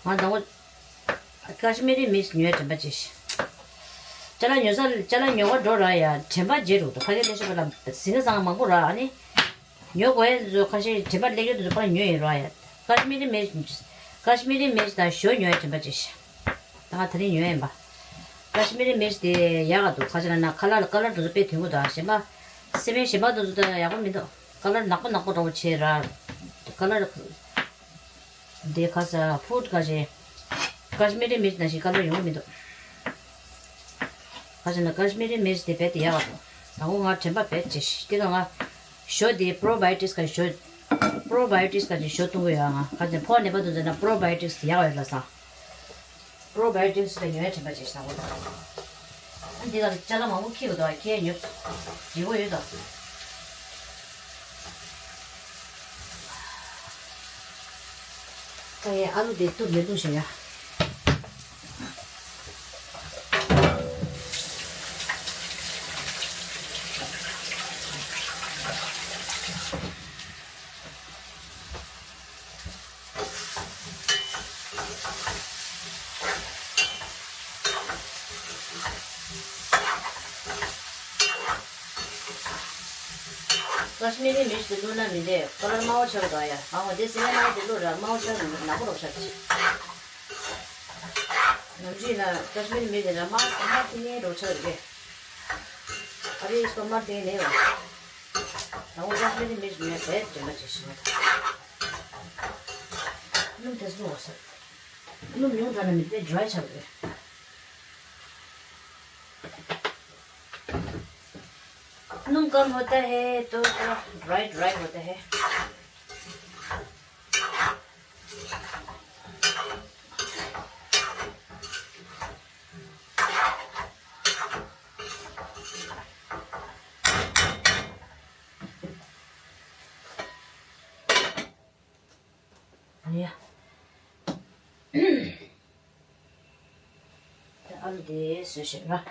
ང་དང་པོ་ཀ་ཤི་མི་རི་མིག་སི་ཉོས་དྲན་པ་བརྗེད་ཤག་ཅ་ལག་ཉོ་ས་ཅ་ལག་ཉོ་ག་འགྲོ་ར་ཡ་དྲན་པ་བརྗེད་འགྲོ་འདུག་ཕ་གི་ལས་བྱེད་པ་ལ་ཟིན་ན་ཚང་མང་པོ་ར། ཨ་ནི་ཉོ་དགོས་ཡ་དེ་ཚོ་ཁ་ཤས་དྲན་པ་སླེབས་ཡོད་དེ་ཚོ་ཕར་ཉོས་ཡིན་ར་ཡ། ཀ་ཤི་མི་རི་མིག་སི་ཀ་ཤི་མི་རི་མིག་སི་དང་ཞོ་ཉོ་ཡ་དྲན་པ་བརྗེད་ཤག་ད་ང་དེ་རིང་ཉོས་ཡིན་པ། ཀ་ཤི་མི་རི་མིག་སི་དེ་ཡག་ག་འདུག་ཁ་ཤས་ལ་ན་ཁ་ལར་ཁ་ལར་དེ་ཚོ་དཔེ་དོན་གོ་འདུག་ཨ་གཞན་པ་སི་པན་གཞན་པ་དེ་ཚོ་ད་ཡག་པོ་མི་འདུག་ཁ་ལར་ནག་པོ་ནག་པོ་འདྲ་བོ་བྱས་ར། ཁ་ལར། འདི་ཁ་ས་ཕུཌ་ཁ་ཤས་ཀ་ཤི་མི་རི་མིར་ཅི་ནང་བཞིན་ཁ་ལར་ཡོང་གི་མི་འདུག་ཁ་ཤས་ན་ཀ་ཤི་མི་རི་མིར་ཅི་དེ་རྦད་དེ་ཡག་ག་འདུག་དང་པོ་ང་དྲན་པ་རྦད་ཆེ་ཤག་དེ་ག་ང་ཞོ་དེ་པྲོ་བ་ཡོ་ཊིག་སི་ཁ་ཞོ། པྲོ་བ་ཡོ་ཊིག་སི་ཁ་ཅིག་ཞོ་བཏུང་གི་ཡོད། ང་ཁ་ཅིག་ཕོག་ནད་པ་དེ་ཚོ་ན་པྲོ་བ་ཡོ་ཊིག་སི་ཡག་ཡོད་ལ་ས། པྲོ་བ་ཡོ་ཊིག་སི་དེ་ཉོ་ཡ་དྲན་པ་བྱེད་ཤག་འདི་ལ་ཅ་ལག་མང་པོ་ཁྱེར་ཡོད་དོ། ཁྱེར་ཉོ་བྱེད་དགོས་ཡོད་དོ། ད་ངས་ཨ་ལུ་དེ་གཏུབ་ནས་བླུགས་བཞག་ཡ། ཀ་ཤི་མི་རི་མིར་ཅི་དེ་བླུགས་ན་མི་འདྲ་ཁ་ལར་དམར་པོ་ཆགས་འདུག་ཡ། ཨ་འོ་དེ་སི་ནན་དེ་བླུགས་ར་དམར་པོ་ཆགས་ནག་པོ་རོ་ཆགས་ཀྱི། ནམ་རྒྱུན་ན་ཀ་ཤི་མི་རི་མིར་ཅི་དེ་ན་དམར་དམར་ཐིང་ངེ་རོ་ཆགས་རེད། ཨ་རི་སི་པར་མར་ཀེཊ་ནས་ཡོང་། ད་འོ་ཀ་ཤི་མི་རི་མིར་ཅི་ངས་དཔེ་དྲན་པ་བྱེད་ཤེས་མ་ཐུབ། སྣུམ་དེ་ཚོ་བླུགས་པ་སོང་། སྣུམ་ཉུང་དྲགས་ན་མི་དཔེ་ཌི་རའི་ཆགས་རེད། नमक कम होता है तो थोड़ा ड्राई ड्राई होता है। ཡ། ཨ་ལུ་དེ་བཟོས་ཤིག་ར།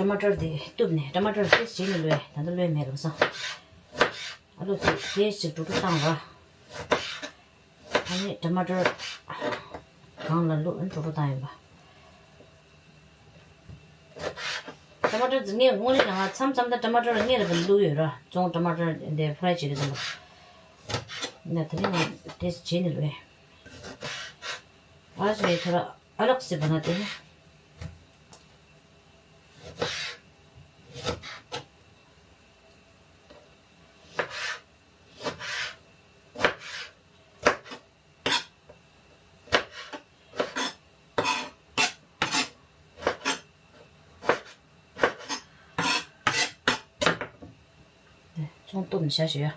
ཊ་མ་ཊར་དེ་གཏུབ་ནས་ཊ་མ་ཊར་ཏོག་ཙམ་བྱས་ནས་བླུགས་ཡ། ད་ལྟ་བླུགས་ཡ་མེད་ལམ་སང་། ཨ་ལུ་དེ་ཞིག་འགྲོ་འགྲོ་བཏང་ར། ཨ་ནི་ཊ་མ་ཊར་གང་ལ་བླུགས་འགྲོ་འགྲོ་བཏང་ཡིན་པ། ཊ་མ་ཊར་ངས་དངོས་གནས་ང་མཚམས་མཚམས་ད་ཊ་མ་ཊར་ངས་ལ་བླུགས་ཡོད་ར། བཙོང་ཊ་མ་ཊར་འདི་ཕ་རའི་བྱེད་དུས་ཙམ་པ། ན་དེ་རིང་ང་དེ་བྱེད་ནི་རེད། ཨ་ཞེ་ཐོ་ར་ཨ་ལགས་སི་བ་ན་དེ། ཚོང་གཏུབ་ནས་བཞག་ཞུ་ཡ།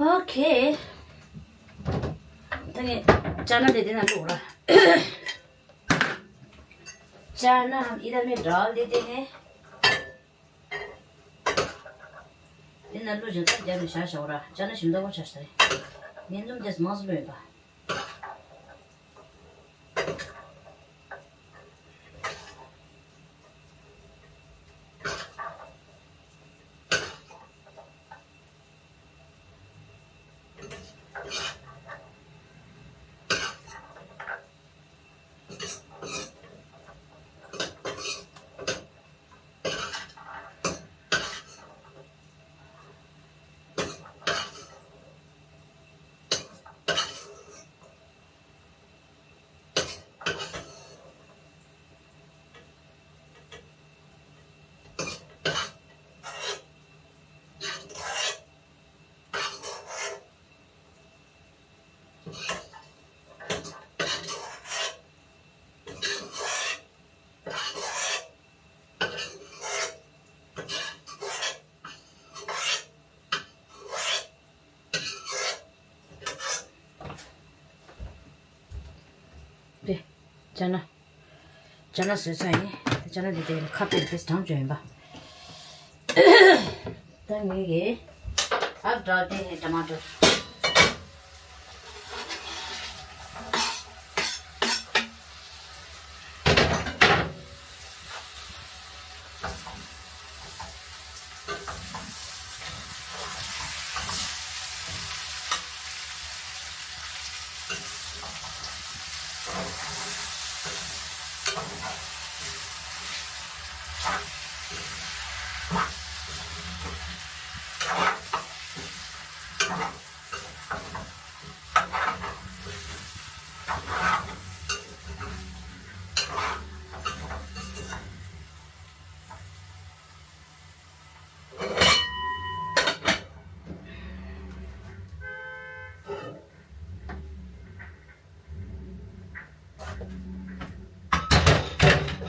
ཨོ་ཁེ། ད་ངས་ཅ་ན་དེ་དེ་ན་བླུགས་ར། ཅ་ན་ཨི་ད་མེ་འདྲ་ལེ་དེ་ནས། དེ་ན་བླུགས་བཞིན་ད་རྒྱབ་ནས་བཞག་བཞག་ར། ཅ་ན་ཞིམ་ད་གོ་ཆ་ཤ་རེད། ངས་སྣུམ་དེ་མང་སུ་བླུགས་ཡོད་པ། དེ། ཅ་ན། ཅ་ན་བཟོས་ཚར་ཡིན། ཅ་ན་འདི་དེ་ཁ་པར་དེ་གྲང་བཅོས་ཡིན་པ། ད་ངེད་ཀྱི་ཨབ་ཌལ་དེ་ནས་ཊ་མ་ཊར།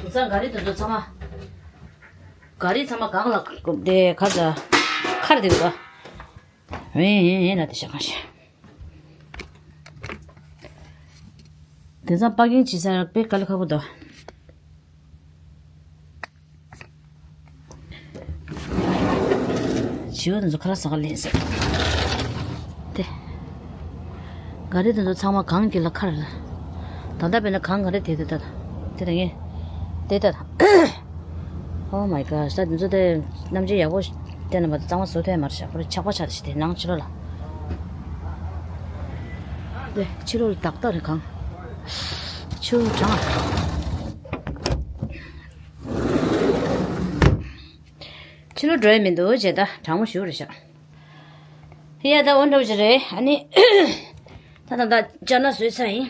དེང་སང་ག་རེ་དེ་ཚོ་ཚང་མ། ག་རེ་ཚང་མ་གང་ལ་དེ་ག་ཚ་ཁར་དེ་ག་ཨེ་ཨེ་ཨེ་ན་དེ་ཤ་གང་ཤ། དེང་སང་པ་ཀིང་བྱེད་ས་དཔེ་དཀའ་ལས་ཁག་པོ་འདུག་བྱིའུ་དེ་ཚོ་ཁ་ལག་ཟ་ག་ལེན་ཟེར། དེ། ག་རེ་དེ་ཚོ་ཚང་མ་གང་གི་ལ་ཁར་ལ། ད་ལྟ་དཔེར་ན་གངས་ག་རེ་དེ་དེ་ལྟ། དེ་དང་ངས། དེ་ལྟ། Oh my gosh. ད་འདི་ཚོ་དེ་གནམ་གཤིས་ཡག་པོ་བལྟས་ན་མ་གཏོགས་གཙང་མ་བཟོ་ཐུབ་ཡ་མ་རེད་ཤག་ཁོ་རེ་ཆག་པ་ཆག་ཤག་དེ་ནང་ཕྱི་ལོགས་ལ། དེ་ཕྱི་ལོགས་ལ་ཏག་ཏག་རེད་གངས། ཆུ་གྲང་ཨ། ཕྱི་ལོགས་འགྲོ་ཡ་མི་འདུག་ཅེས་ད་གྲང་མོ་ཞེ་པོ་རེད་ཤག་ཡ་ད་འོ་འདྲ་བོ་ཞིག་རེད། ཨ་ནི། ད་ད་ད་ཅ་ན་བཟོས་ཚར་ཡིན།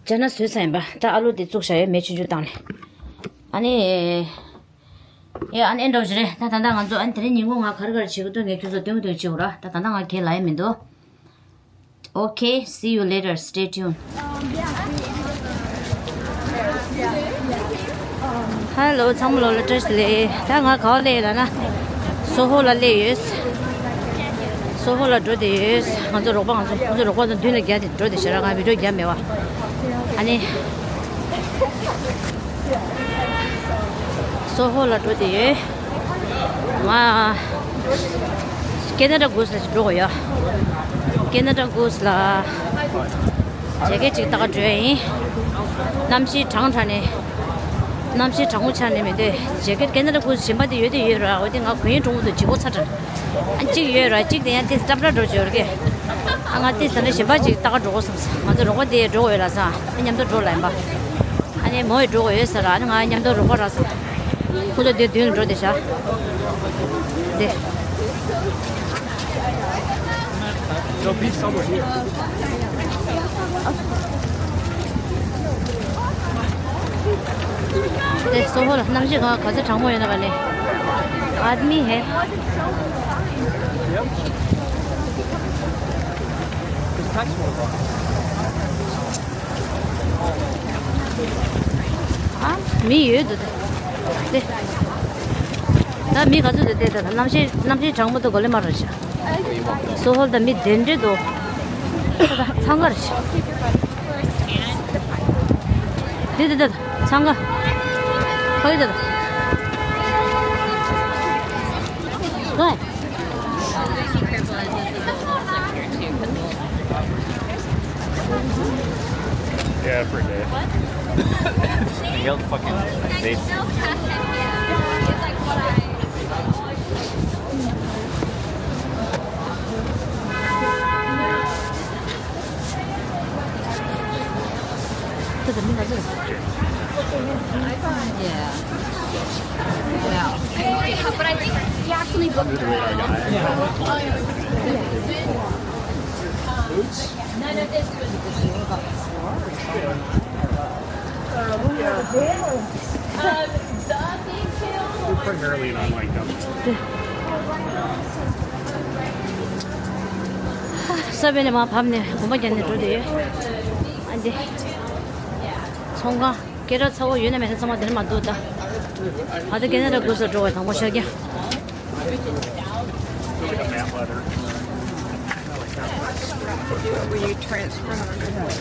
ཅ་ན་བཟོས་ཚར་ཡིན་པ། ད་ཨ་ལུ་དེ་བཙུགས་བཞག་ཡོད་མེ་ཆུང་ཆུང་བཏང་ནས། ཨ་ནི། ཡ་ཨ་ནི་འདྲ་བོ་ཞིག་རེད། ད་ད་ད་ང་ཚོ་ཨ་ནི་དེ་རིང་ཉིན་གུང་ང་ག་རེ་ག་རེ་བྱེད་དགོས་འདུག་ངས་ཁྱོད་ཚོ་སྟོན་གི་འདུག་བྱེད་དགོས་ར། ད་ད་ད་ང་ཁས་ལེན་ཡ་མི་འདུག Okay, see you later. Stay tuned. Hello, ཚང་མ་ལོ་ལ་བཀྲ་ཤིས་བདེ་ལེགས། ད་ང་ག་པར་སླེབས་ཡོད་ལབ་ན། སོ་ཧོ་ལ་སླེབས་ཡོད། སོ་ཧོ་ལ་འགྲོ་བསྡད་ཡོད། ང་ཚོ་རོགས་པ་ང་ཚོ་ང་ཚོ་རོགས་པ་དང་མདུན་ལ་རྒྱག་སྟེ་འགྲོ་བསྡད་ཤག་ར། ང་བི་ཌིའོ་རྒྱབ་མེད་པ། ཨ་ནི། སོ་ཧོ་ལ་འགྲོ་བསྡད་ཡོད། ང་ཀེ་ན་ཌ་གུས་ལ་འགྲོ་དགོས་ཡོད། ཀེ་ན་ཌ་གུས་ལ་ཇེ་ཀེ་ཊི་ཅིག་ལྟ་ག་འགྲོ་ཡ་ཡིན། གནམ་གཤིས་གྲང་དྲགས་ནས། གནམ་གཤིས་གྲང་མོ་ཆགས་ནས་མི་འདོད་ཇེ་ཀེ་ཊི། ཀེ་ན་ཌ་གུས་གཞན་པ་དེ་ཡོད་དེ་ཡོད་ར། འོ་དེ་ང་གུ་ཡངས་གྲོང་མོ་དུ་ལྗིད་པོ་ཚ་དྲགས། ཨ་གཅིག་ཡོད་ར། གཅིག་དེ་ཡང་དེ་སྐྲ་བྲ་འགྲོ་བྱོས་ར་གི། ཨ་ང་དེ་ད་ནི་གཞན་པ་ཅིག་ལྟ་ག་འགྲོ་དགོས་བསམས། ང་ཚོ་རོགས་པ་དེ་འགྲོ་དགོས་ཡོད་ལབ་སོང་། ཨ་མཉམ་དུ་འགྲོ་ལབ་ཡིན་པ། ཨ་ནི་མོ་ཡི་འགྲོ་དགོས་ཡོད་ཟེར་ར། ཨ་ནི་ང་མཉམ་དུ་རོགས་པ་རག་སོང་། ཁོ་ཚོ་དེ་མདུན་ལ་འགྲོ་བསྡད་ཤག་དེ། དེ་སོ་ཧོ་ལ་གནམ་གཤིས་ག་ག་ཚོད་གྲང་མོ་ཡོད་ན་ག་ལེ། ཨ་མི་ཧེ། ཨ་མི་ཡོད་འདུག་དེ། ད་མི་ག་ཚོད་འདུག་དེ། ད་གནམ་གཤིས་གནམ་གཤིས་གྲང་མོ་འདུག་ག་ལེ་མ་རེད་ཤག་སོ་ཧོ་ལ་ད་མི་དེ་འདྲས་འདུག་ད་ཚང་ག་རེད་ཤག་དེ་དེ་དེ་ཚང་ག་ཁ་ཡི་དེ་དེ། Yeah, for a day. Yelled fucking vape. Yeah. Yeah. But I think he actually booked the Primarily an online company. ས་བོན་ནས་མར་བབས་ནས་གོམ་པ་རྒྱག་ནས་འགྲོ་བསྡད་ཡོད། ཨ་འདི། ཚོང་ཁང་སྐད་གྲགས་ཚ་བོ་ཡོད་ན་མེད་ན་ཚང་མ་འདིར་མ་འདུག་ད། ང་ཚོ་ཀེ་ན་ཌ་གུས་ལ་འགྲོ་བའི་དང་པོ་ཤར་རྒྱག Were you transferring?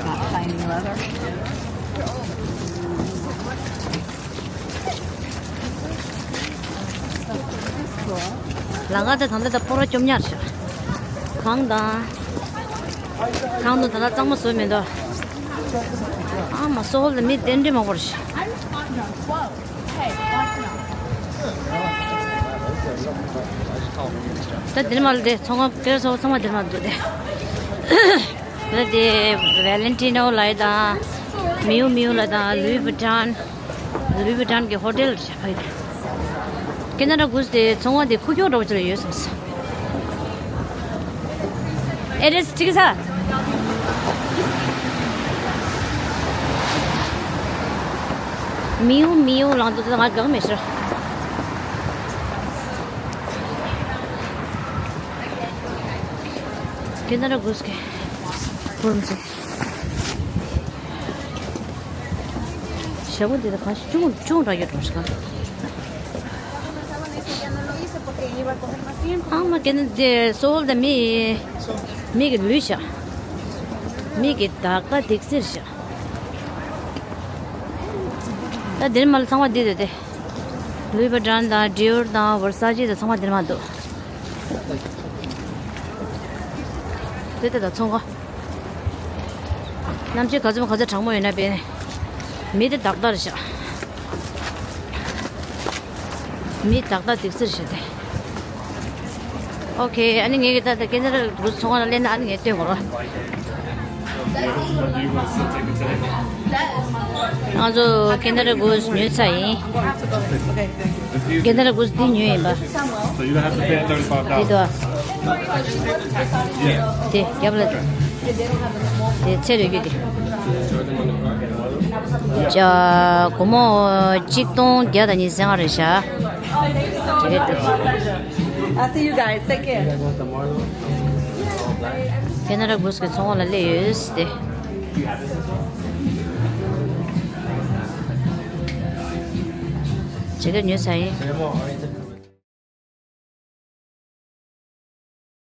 Not finding leather. ལམ་ཁ་དེ་ད་ལྟ་ད་སྤོ་ར་སྐྱོབ་ཉར་ཤག་གངས་དང་། གངས་དང་ད་ལྟ་གཙང་མ་བཟོས་མི་འདུག་ཨ་མ་སོ་ཧོ་ལ་མི་དེ་འདྲས་མང་པོ་རེད་ཤག་ད་འདིར་མ་ལ་དེ་ཚོང་ཁང་སྐད་ཚོགས་ཚང་མ་འདིར་མ་འདུག་དེ། ད་དེ་ཝེ་ལེན་ཊི་ནོ་ལ་ཡི་དང་། མིའུ་མིའུ་ལ་དང་། ལུའི་བུ་ཊོན། ལུའི་བུ་ཊོན་གྱི་ཧོ་ཊེལ་རེད་ཤག་ཕ་གི་དེ། ཀེ་ན་ཌ་གུས་དེ་ཚོང་བ་དེ་ཁུག་ཀྱོག་འདྲ་བོ་ཅིག་ལ་ཡོད་སོང་ས། ཨེ་རེད་ཅིག་ས། མིའུ་མིའུ་ལང་དུ་ང་དགའ་མེད་ཤར། ཀེ་ན་ཌ་གུས་ཀྱི་ཕོར་མ་ཟེར། ཞྭ་མོ་འདི་ལ་གང་ཞིག་ཅུང་ཅུང་འདྲ་ཡོད་འགྲོ་ཞིག་ག་ཨ་མ་ཀེ་ན་འདི་སོ་ཧོ་ལ་མི་མི་གི་ལུས་ཤག་མི་གི་ད་ཀ་དིག་སེར་ཤག་ད་འདིར་མ་ལ་ཚང་མ་འདི་འདུག་སྟེ། ལུའི་བུ་ཊོན་དང་ཌི་ཨོར་དང་ཝར་ས་ཆེ་དང་ཚང་མ་འདིར་མ་འདུག་དེ་ལྟ་དང་ཚོང་ཁང་། གནམ་གཤིས་ག་ཚོད་ག་ཚོད་གྲང་མོ་ཡོད་ན་བས་ནས། མི་དེ་དག་དག་རེད་ཤག་མི་དག་དག་སྡིག་སེར་ཞིག་སྟེ། ཨོ་ཁེ། ཨ་ནི་ངས་ཀྱི་ད་ལྟ་ཀེ་ན་ཌ་གུ་སི་ཚོང་ཁང་ལ་སླེབས་ན། ཨ་ནི་ངས་སྟོན་དགོས་རོགས། ང་ཚོ་ཀེ་ན་ཌ་གུ་སི་ཉོས་ཚར་ཡིན། ཀེ་ན་ཌ་གུ་སི་འདི་ཉོས་ཡིན་པ། འདི་དོ། དེ་རྒྱབ་ལ། དེ་ཚེ་རེ་རྒྱུ་དེ། ཅ། སྒོར་མོ་གཅིག་སྟོང་བརྒྱ་དང་ཉི་ཤུ་རྩ་ལྔ་རེད་ཤག་དེ་རེད་དེ། I'll see you guys. Take care. ཀེ་ན་ཌ་གུ་སི་གི་ཚོང་ཁང་ལ་སླེབས་ཡོད་དེ། ཇེ་ཀེཊ་ཉོས་ཚར་ཡིན།